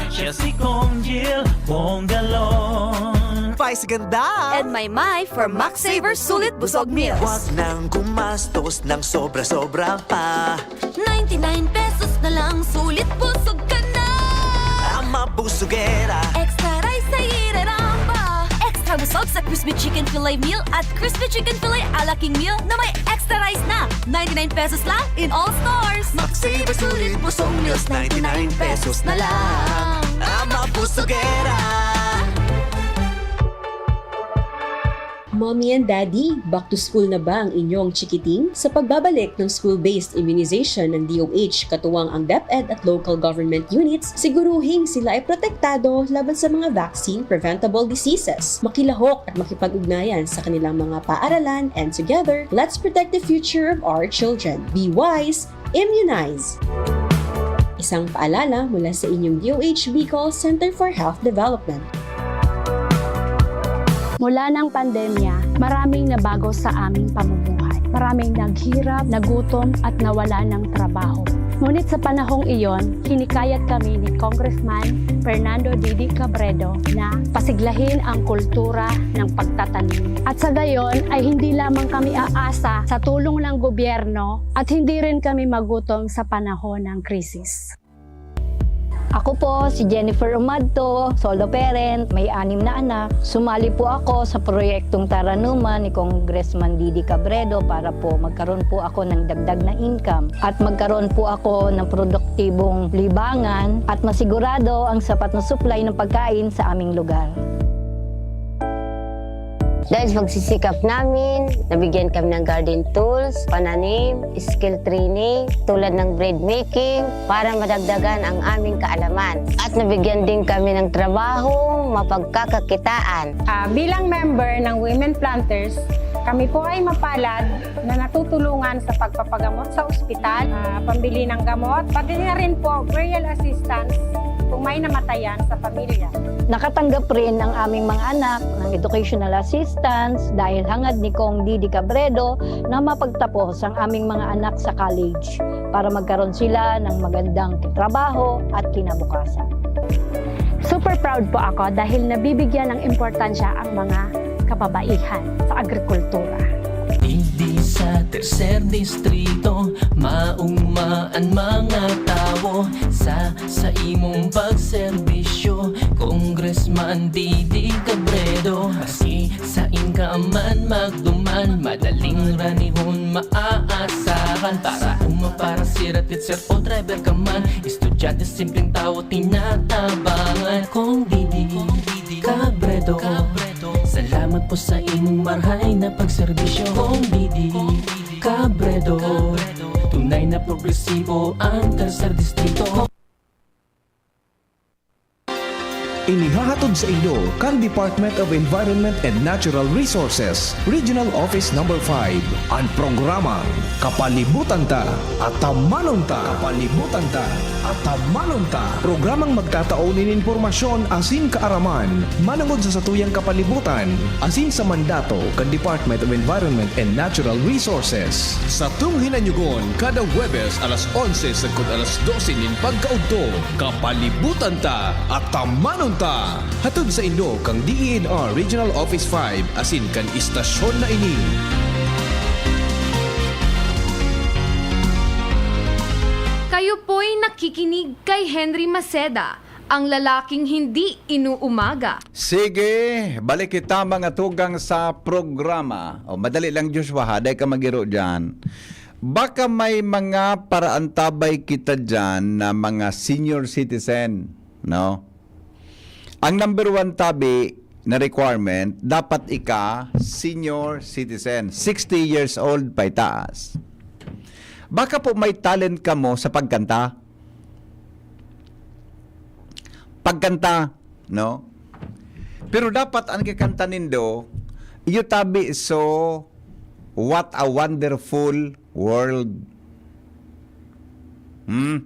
Siya si Kong Jill Bongalon. Spicy ganda! And Maymay for Max Saver Sulit Busog Meals. Huwag nang gumastos ng sobra-sobra pa. Ninety-nine pesos na lang, sulit busog ka na. Ang mabusugera. Extra rice sa ireramba. Extra busog sa crispy chicken fillet meal at crispy chicken fillet a la king meal na may extra rice na. Ninety-nine pesos lang in all stores. Max Saver Sulit Busog Meals, ninety-nine pesos na lang. Ang mabusugera. Mommy and Daddy, back to school na ba ang inyong chikiting? Sa pagbabalik ng school-based immunization ng D O H, katuwang ang DepEd at local government units, siguruhing sila ay protektado laban sa mga vaccine-preventable diseases. Makilahok at makipag-ugnayan sa kanilang mga paaralan, and together, let's protect the future of our children. Be wise, immunize! Isang paalala mula sa inyong D O H Bicol Center for Health Development. Mula ng pandemya, maraming nabago sa aming pamumuhay. Maraming naghirap, nagutom at nawala ng trabaho. Ngunit sa panahong iyon, hinikayat kami ni Congressman Fernando Didi Cabredo na pasiglahin ang kultura ng pagtatanim. At sa gayon ay hindi lamang kami aasa sa tulong ng gobyerno at hindi rin kami magutom sa panahon ng krisis. Ako po si Jennifer Umadto, solo parent, may anim na anak. Sumali po ako sa proyektong Taranuman ni Congressman Didi Cabredo para po magkaroon po ako ng dagdag na income at magkaroon po ako ng produktibong libangan at masigurado ang sapat na supply ng pagkain sa aming lugar. Dahil sa pagsisikap namin, nabigyan kami ng garden tools, pananim, skill training, tulad ng bread making, para madagdagan ang aming kaalaman. At nabigyan din kami ng trabaho, mapagkakakitaan. Ah, bilang member ng Women Planters, kami po ay mapalad na natutulungan sa pagpapagamot sa ospital, ah, pambili ng gamot, pati na rin po burial assistance kung may namatayan sa pamilya. Nakatanggap rin ang aming mga anak ng educational assistance dahil hangad ni Cong Didi Cabredo na mapagtapos ang aming mga anak sa college para magkaroon sila ng magandang trabaho at kinabukasan. Super proud po ako dahil nabibigyan ng importansya ang mga kababaihan sa agrikultura. Digdi sa tercer distrito, maugma an mga tawo sa, sa imong pagserbisyo, Congressman Didi Cabredo. Maski sain ka man magduman, madaling ranihon maaasahan. Para uma, para sira, teacher o driver ka man, estudyante, simpleng tawo, tinatabangan. Cong Didi Cabredo, salamat po sa imong marhay na pagserbisyo. Cong Didi Cabredo, tunay na progresibo ang tercer distrito. Inihahatod sa inyo kan Department of Environment and Natural Resources, Regional Office Number five, an programang Kapalibutan Ta, Atamanon Ta. Kapalibutan Ta, Atamanon Ta. Programang magtatao nin impormasyon asin kaaraman manongod sa satuyang kapalibutan asin sa mandato kan Department of Environment and Natural Resources. Satong hinanyugon kada Huwebes alas onse sagkod alas dose nin pagkaudto. Kapalibutan Ta, Atamanon Ta! Hatod saindo kan D E N R Regional Office five asin kan istasyon na ini. Kayo po'y nakikinig kay Henry Maceda, ang lalaking hindi inuumaga. Sige, balik kita, mga tugang, sa programa. O, madali lang, Joshua, ha? Dai ka magiro dyan. Baka may mga paraantabay kita dyan na mga senior citizen, no? Ang number one tabi na requirement, dapat ika senior citizen, sixty years old paitaas. Baka po may talent kamo sa pagkanta. Pagkanta, no? Pero dapat ang kakanta nindo, iyo tabi, so, "What a wonderful world." Hmm?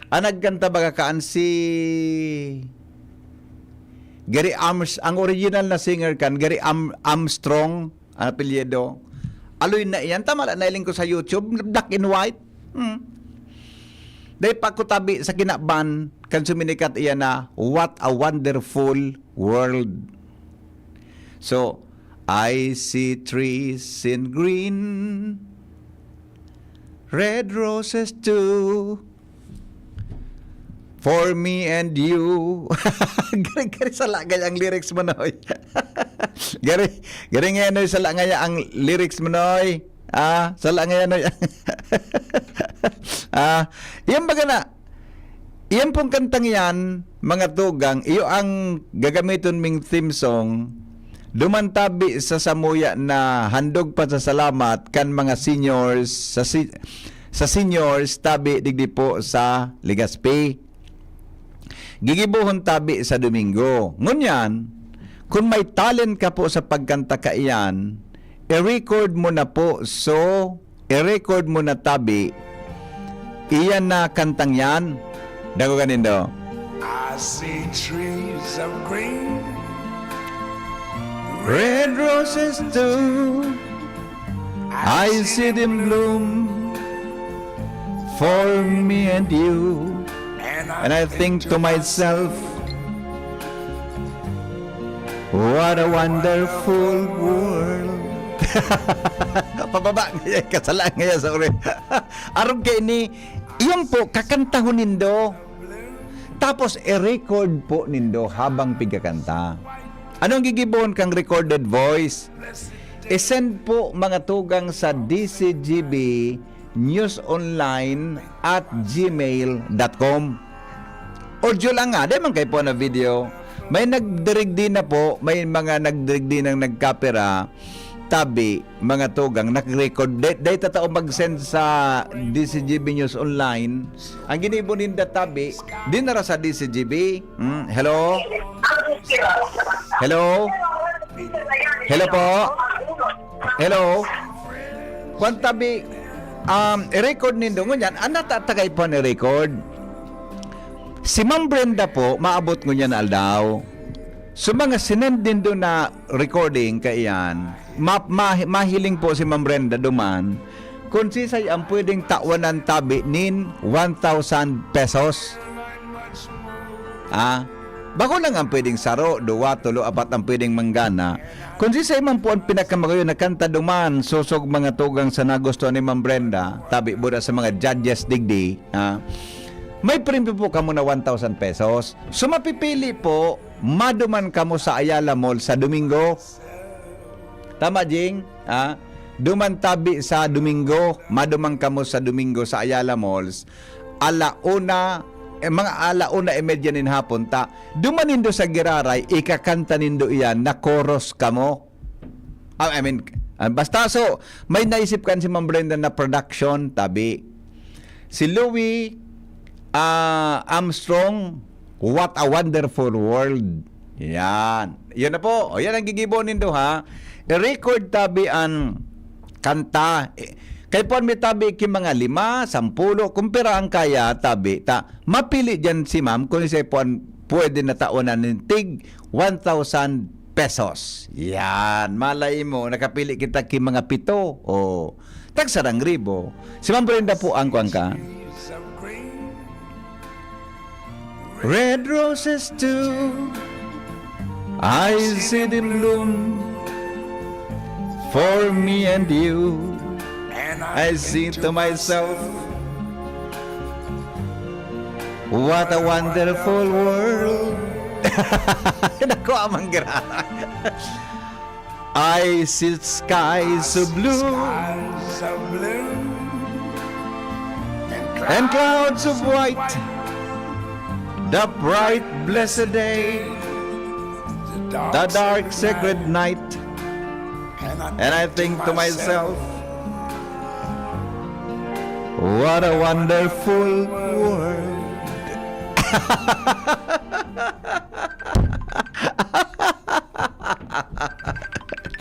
Ang nagkanta baga kaan si Gary Arms-, ang original na singer kan, Gary Am-, Armstrong, ang apelyido. Aloy na iyan. Tama la, nailing ko sa YouTube, black and white. Hmm. Dahil pa ko tabi sa kinaban, kan suminikat iyan na What a Wonderful World. So, I see trees in green, red roses too, for me and you. Gari-gari sala gaya ang lyrics mo, Noy. Gari, gari ngayon, Noy, sala ngaya ang lyrics mo, Noy. Ah, sala ngaya, Noy. Ah, yan baga na. Iyan pong kantang yan, mga tugang, iyo ang gagamiton ming theme song. Duman tabi sa samuya na handog pasasalamat kan mga seniors sa si-, sa seniors tabi digdi po sa Legazpi. Gigibohon tabi sa Domingo. Ngunyan, kung may talent ka po sa pagkanta kaiyan, i-record mo na po. So, i-record mo na tabi. Iyan na kantang yan. Dagoga nindo. I see trees of green, red roses too. I see them bloom for me and you. And I think to myself, what a wonderful world. Pababa ngaya, kasala ngaya, sorry. Arog kay ni, iyon po, kakantahon nindo. Tapos, i-record po nindo habang pigkakanta. Anong gigibon kang recorded voice? I-send po, mga tugang, sa D C G B news online at gmail dot com. Audio lang nga, di man kayo po na video. May nagdirigdi na po, may mga nagdirigdi nang nagkapira, tabi, mga tugang, nag-record. Day, day tatao mag-send sa D C G B News Online. Ang ginibo ninda tabi, dinara sa D C G B. Hmm, hello? Hello? Hello po? Hello? Kwan tabi, um, i-record nindo. Ngunyan, an natatagay po ni record. Si Ma'am Brenda po, maabot ngunyan na aldaw. So, mga sinend nindo na recording kaiyan, ma-, ma-, mahiling po si Ma'am Brenda duman, kung sisay ang pwedeng tawanan tabi nin one thousand pesos. Ah, bako lang ang pwedeng saro, duwa, tulo, apat ang pwedeng manggana. Kung sisay man po ang pinakamagayon na kanta duman, sosog mga tugang sa nagustuhan ni Ma'am Brenda, tabi buda sa mga judges digdi, ah, may premyo po kamo na one thousand pesos. So, mapipili po, maduman kamo sa Ayala Mall sa Domingo. Tama, Jing? Ha? Duman tabi sa Domingo, maduman kamo sa Domingo sa Ayala Malls. Ala una, eh, mga ala una y medya nin hapon, ta, duman nindo sa giraray, ikakanta nindo iyan, na chorus kamo. Ah, I mean, ah, basta so, may naisip kan si Ma'am Brenda na production, tabi. Si Louie, ah, Armstrong, What a Wonderful World. Yan. Yan na po. O, yan ang gigibo nindo, ha? I-record tabi an kanta. Eh, kay puan mi tabi ki mga lima, sampulo, kung pira ang kaya, tabi. Ta, mapili diyan si ma'am kung siya puan pwede na taonan nin tig one thousand pesos. Yan. Malay mo, nakapili kita ki mga pito. O, tag sarang ribo. Si Ma'am Brenda po ang kuwan ka. Red roses too, I see them bloom for me and you. I say to myself, what a wonderful world. Naku, amang gira. I see skies so blue and clouds of white, the bright blessed day, the dark sacred night, and I think to myself, what a wonderful world.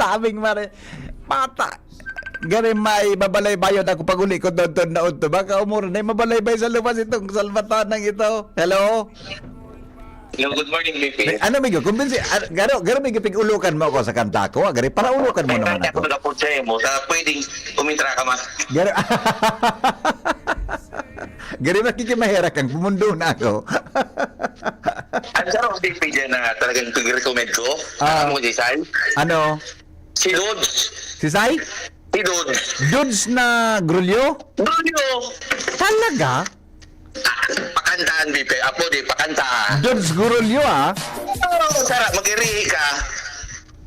Tabing mare, pata. Gari may babalay-bayo na ako pag-uli ko doon, doon na udto. Baka umuro na yung mabalaybay sa lupas itong salbatanang ito. Hello? Hello, good morning, Mipi. Ano, migo? Kumbinsi, ah, garo, garo, migo, pig-ulokan mo ako sa kanta ko, ah, gari, para ulokan mo naman ako. Ako na po sa imo, sa pwedeng kumintra ka, ma. Garo, Gari makikimaherak ang pumundo na ako. Ang sarong D P dyan na talagang pag-recommend ko. Ah. Alam mo si Sai? Ano? Si Lods. Si Sai? Si Lods. Dudes na Grulyo? Grulyo. Talaga? Pakantaan, Bipe. Apo, di pakantaan. Dudes Grulyo, ah. Oo, sarap. Mag-irihi ka.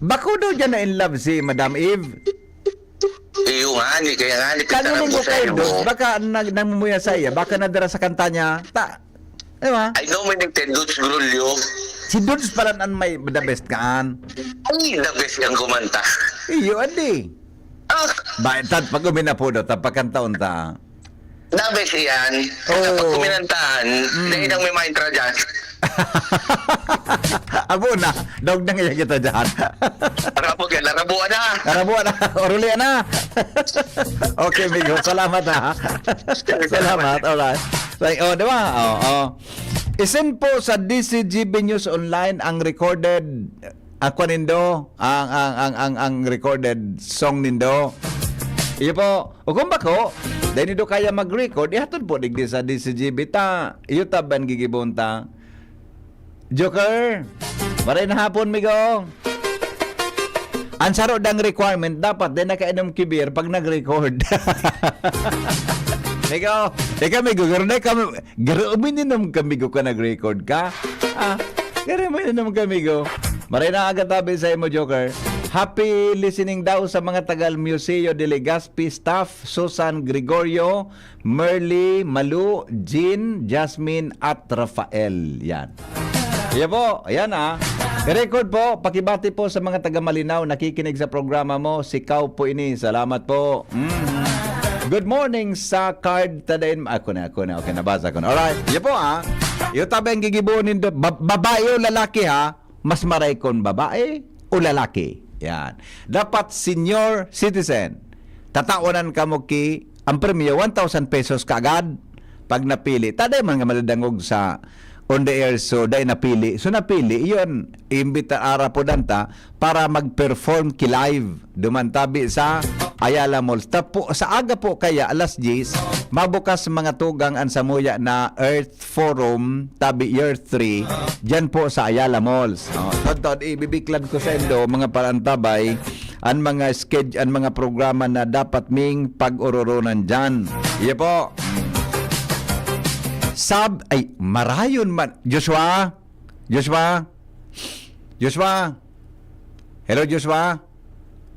Bako daw dyan na in love si Madam Eve. Iyo nga, ni kaya nga, ni Kanya pagtarap ning ko sa kayo, iyo. Dudes, baka nag namumuya sa iya, baka nadara sa kanta niya. Ta, di ba? I nominated Dudes Grulyo. Si Dudes pala an may the best kaan. Ay, the best ang kumanta. Iyo, adi. Ah, Ba, tad pag uminapo daw, tapakanta unta. the best yan. Oo. Kapag kuminantaan, Mm. dahil ang may mantra dyan. Abo na, dog na nga kita dyan. Rabo ka, larabuan na. Karabuan na, oruli na. Okay, amigo. Salamat, ha. Salamat. Alright. Like, oh, di ba? Oh, oh. Isend po sa D C G B News Online ang recorded, ang kwan nindo, ang, ang, ang, ang, ang recorded song nindo. Iyo po. O kung bako, dahil nindo kaya mag-record, ihatod po digdi sa D C G B ta. Iyo taban gigibon ta. Joker, maray na hapon, migo. Ang saro dang requirement, dapat din nakainom ki beer pag nag-record. Migo, ikaw, migo, garo na kami, garo uminom kami ko ka nag-record ka. Ah, garo uminom kami ko. Maray na aga tabi sa imo, Joker. Happy listening daw sa mga tagal Museo de Legazpi staff, Susan Gregorio, Merly, Malu, Jean, Jasmine, at Rafael. Yan. Yan po. Ayan, ah. I-record po, pakibati po sa mga taga Malinao nakikinig sa programa mo. Sikaw po ini. Salamat po. Mhm. Good morning sa card tadain. Ako na, ako na. Okay, nabasa ko na. Alright. Yan po, ah. Yung tabi ang gigibuon nindo. Ba- babae o lalaki, ha? Mas maray kon babae o lalaki. Yan. Dapat senior citizen. Tatawanan kamo ki ang premyo, one thousand pesos kaagad pag napili. Taday man nga madadangog sa on the air, so dai napili. So napili, iyon, imbita ara po danta para mag-perform ki live. Duman tabi sa Ayala Malls. Tapo, sa aga po kaya, alas diyes, mabukas mga tugang an samuya na Earth Forum, tabi Year three, dyan po sa Ayala Malls. Oh, tod-tod, ibibiklad ko sa indo, mga parantabay, ang mga schedule, ang mga programa na dapat ming pag-ororonan dyan. Iya po. Sab, ay, marayon man. Joshua? Joshua? Joshua? Hello, Joshua?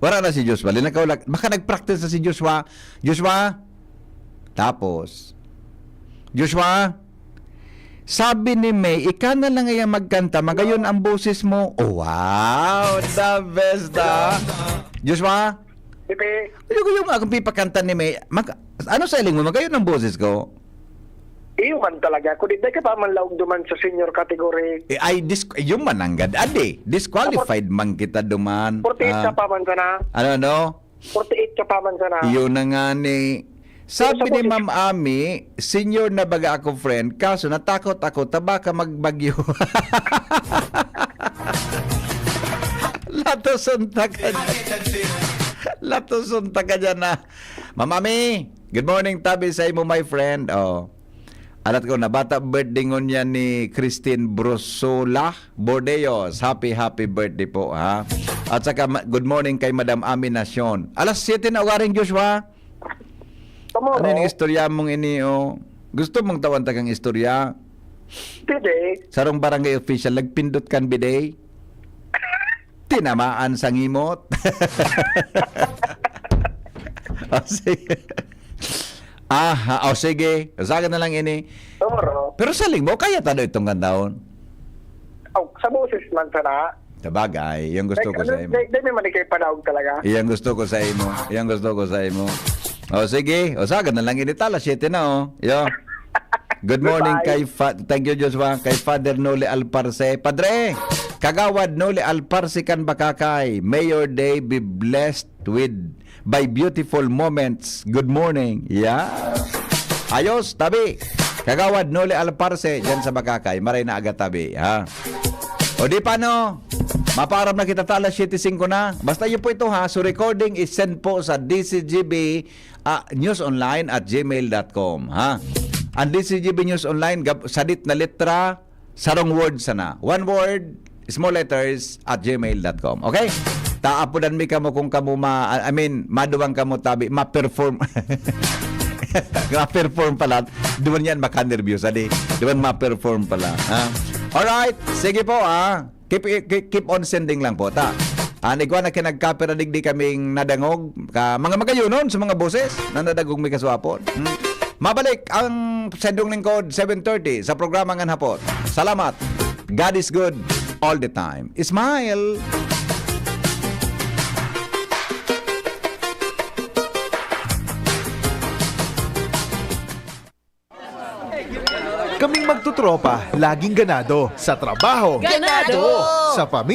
Wala na si Joshua. Linakaw lang. Baka nag-practice na si Joshua. Joshua? Tapos, Joshua? Sabi ni May, ika na lang kaya magkanta, magayon ang boses mo. Oh, wow, the best, ah. Joshua? Bipe, Ano ko yung akong pipakanta ni May? Mag, ano sa iling mo? Magayon ang boses ko? iyo man talaga. Kung di ka pa man laog duman sa senior category. Eh, ay, dis, yung mananggad, ade. Disqualified man kita duman. forty-eight Ah, ka pa man sana. Ano, ano? forty-eight ka pa man sana. Yun na nga ni. Sabi Pero sa ni boses- Ma'am Ami, senior na baga ako, friend, kaso natakot ako, tabaka magbagyo. Latoson ta ka dyan. Latoson ta ka dyan na. Ma'am Ami, good morning, tabi sa imo, my friend. Oh. Alat ko na, bata birthday ngunyan ni Christine Brosola Bordeos. Happy, happy birthday po, ha? At saka, ma- good morning kay Madam Ami Nacion. Alas siyete na ugaring, Joshua. Tomorrow, Ano yung istorya mong ini, oh? Gusto mong tawan tagang istorya? today, Sarong barangay official, nagpindot kan biday. Tinamaan sa ngimot. Oh, sige. Ah, ha, oh, sige. Usagan na lang ini. tomorrow. Pero sa linggo, kaya tado itong gandahon. Oh, sa boses man sana. Sabagay, yung gusto ko sa imo. Dahil may manikay panaog talaga. Iyang gusto ko sa imo. Iyang gusto ko sa imo. O sige, o saga na lang initala, siyete na, oh. Yo. Good morning Goodbye. Kay Fa- thank you, Joshua. Kay Father Noli Alparse. Padre, Kagawad Noli Alparse kan Bakakay. May your day be blessed with by beautiful moments. Good morning. Yeah. Ayos, tabi. Kagawad Noli Alparse, dyan sa Bakakay. Maray na aga tabi, ha? O di pa, no? Maparam na kita ta alas siyete singko na. Basta yun po ito, ha? So recording is send po sa D C G B, ah, news online at gmail dot com, ha? Ang D Z G B News Online, gab-, sadit na letra, sarong word sana. One word, small letters, at gmail dot com. Okay? Taapodan mi kamo kung kamo ma-, I mean, maduwang kamo tabi, ma-perform. Ma-perform pala. Duman yan, makanervyos, adi. Duman ma-perform pala. Ha? Alright, sige po, ha? Keep, keep, keep on sending lang po, ta. An igwa na kinagkapira digdi kaming nadangog, ka, mga magayunon sa mga boses na nadagog mi kaswapon. Hmm? Mabalik ang Sendong Lingkod, seven thirty, sa programa ngan hapon. Salamat. God is good all the time. Smile! Kaming magtutropa, laging ganado. Sa trabaho, Ganado! Sa pamilya,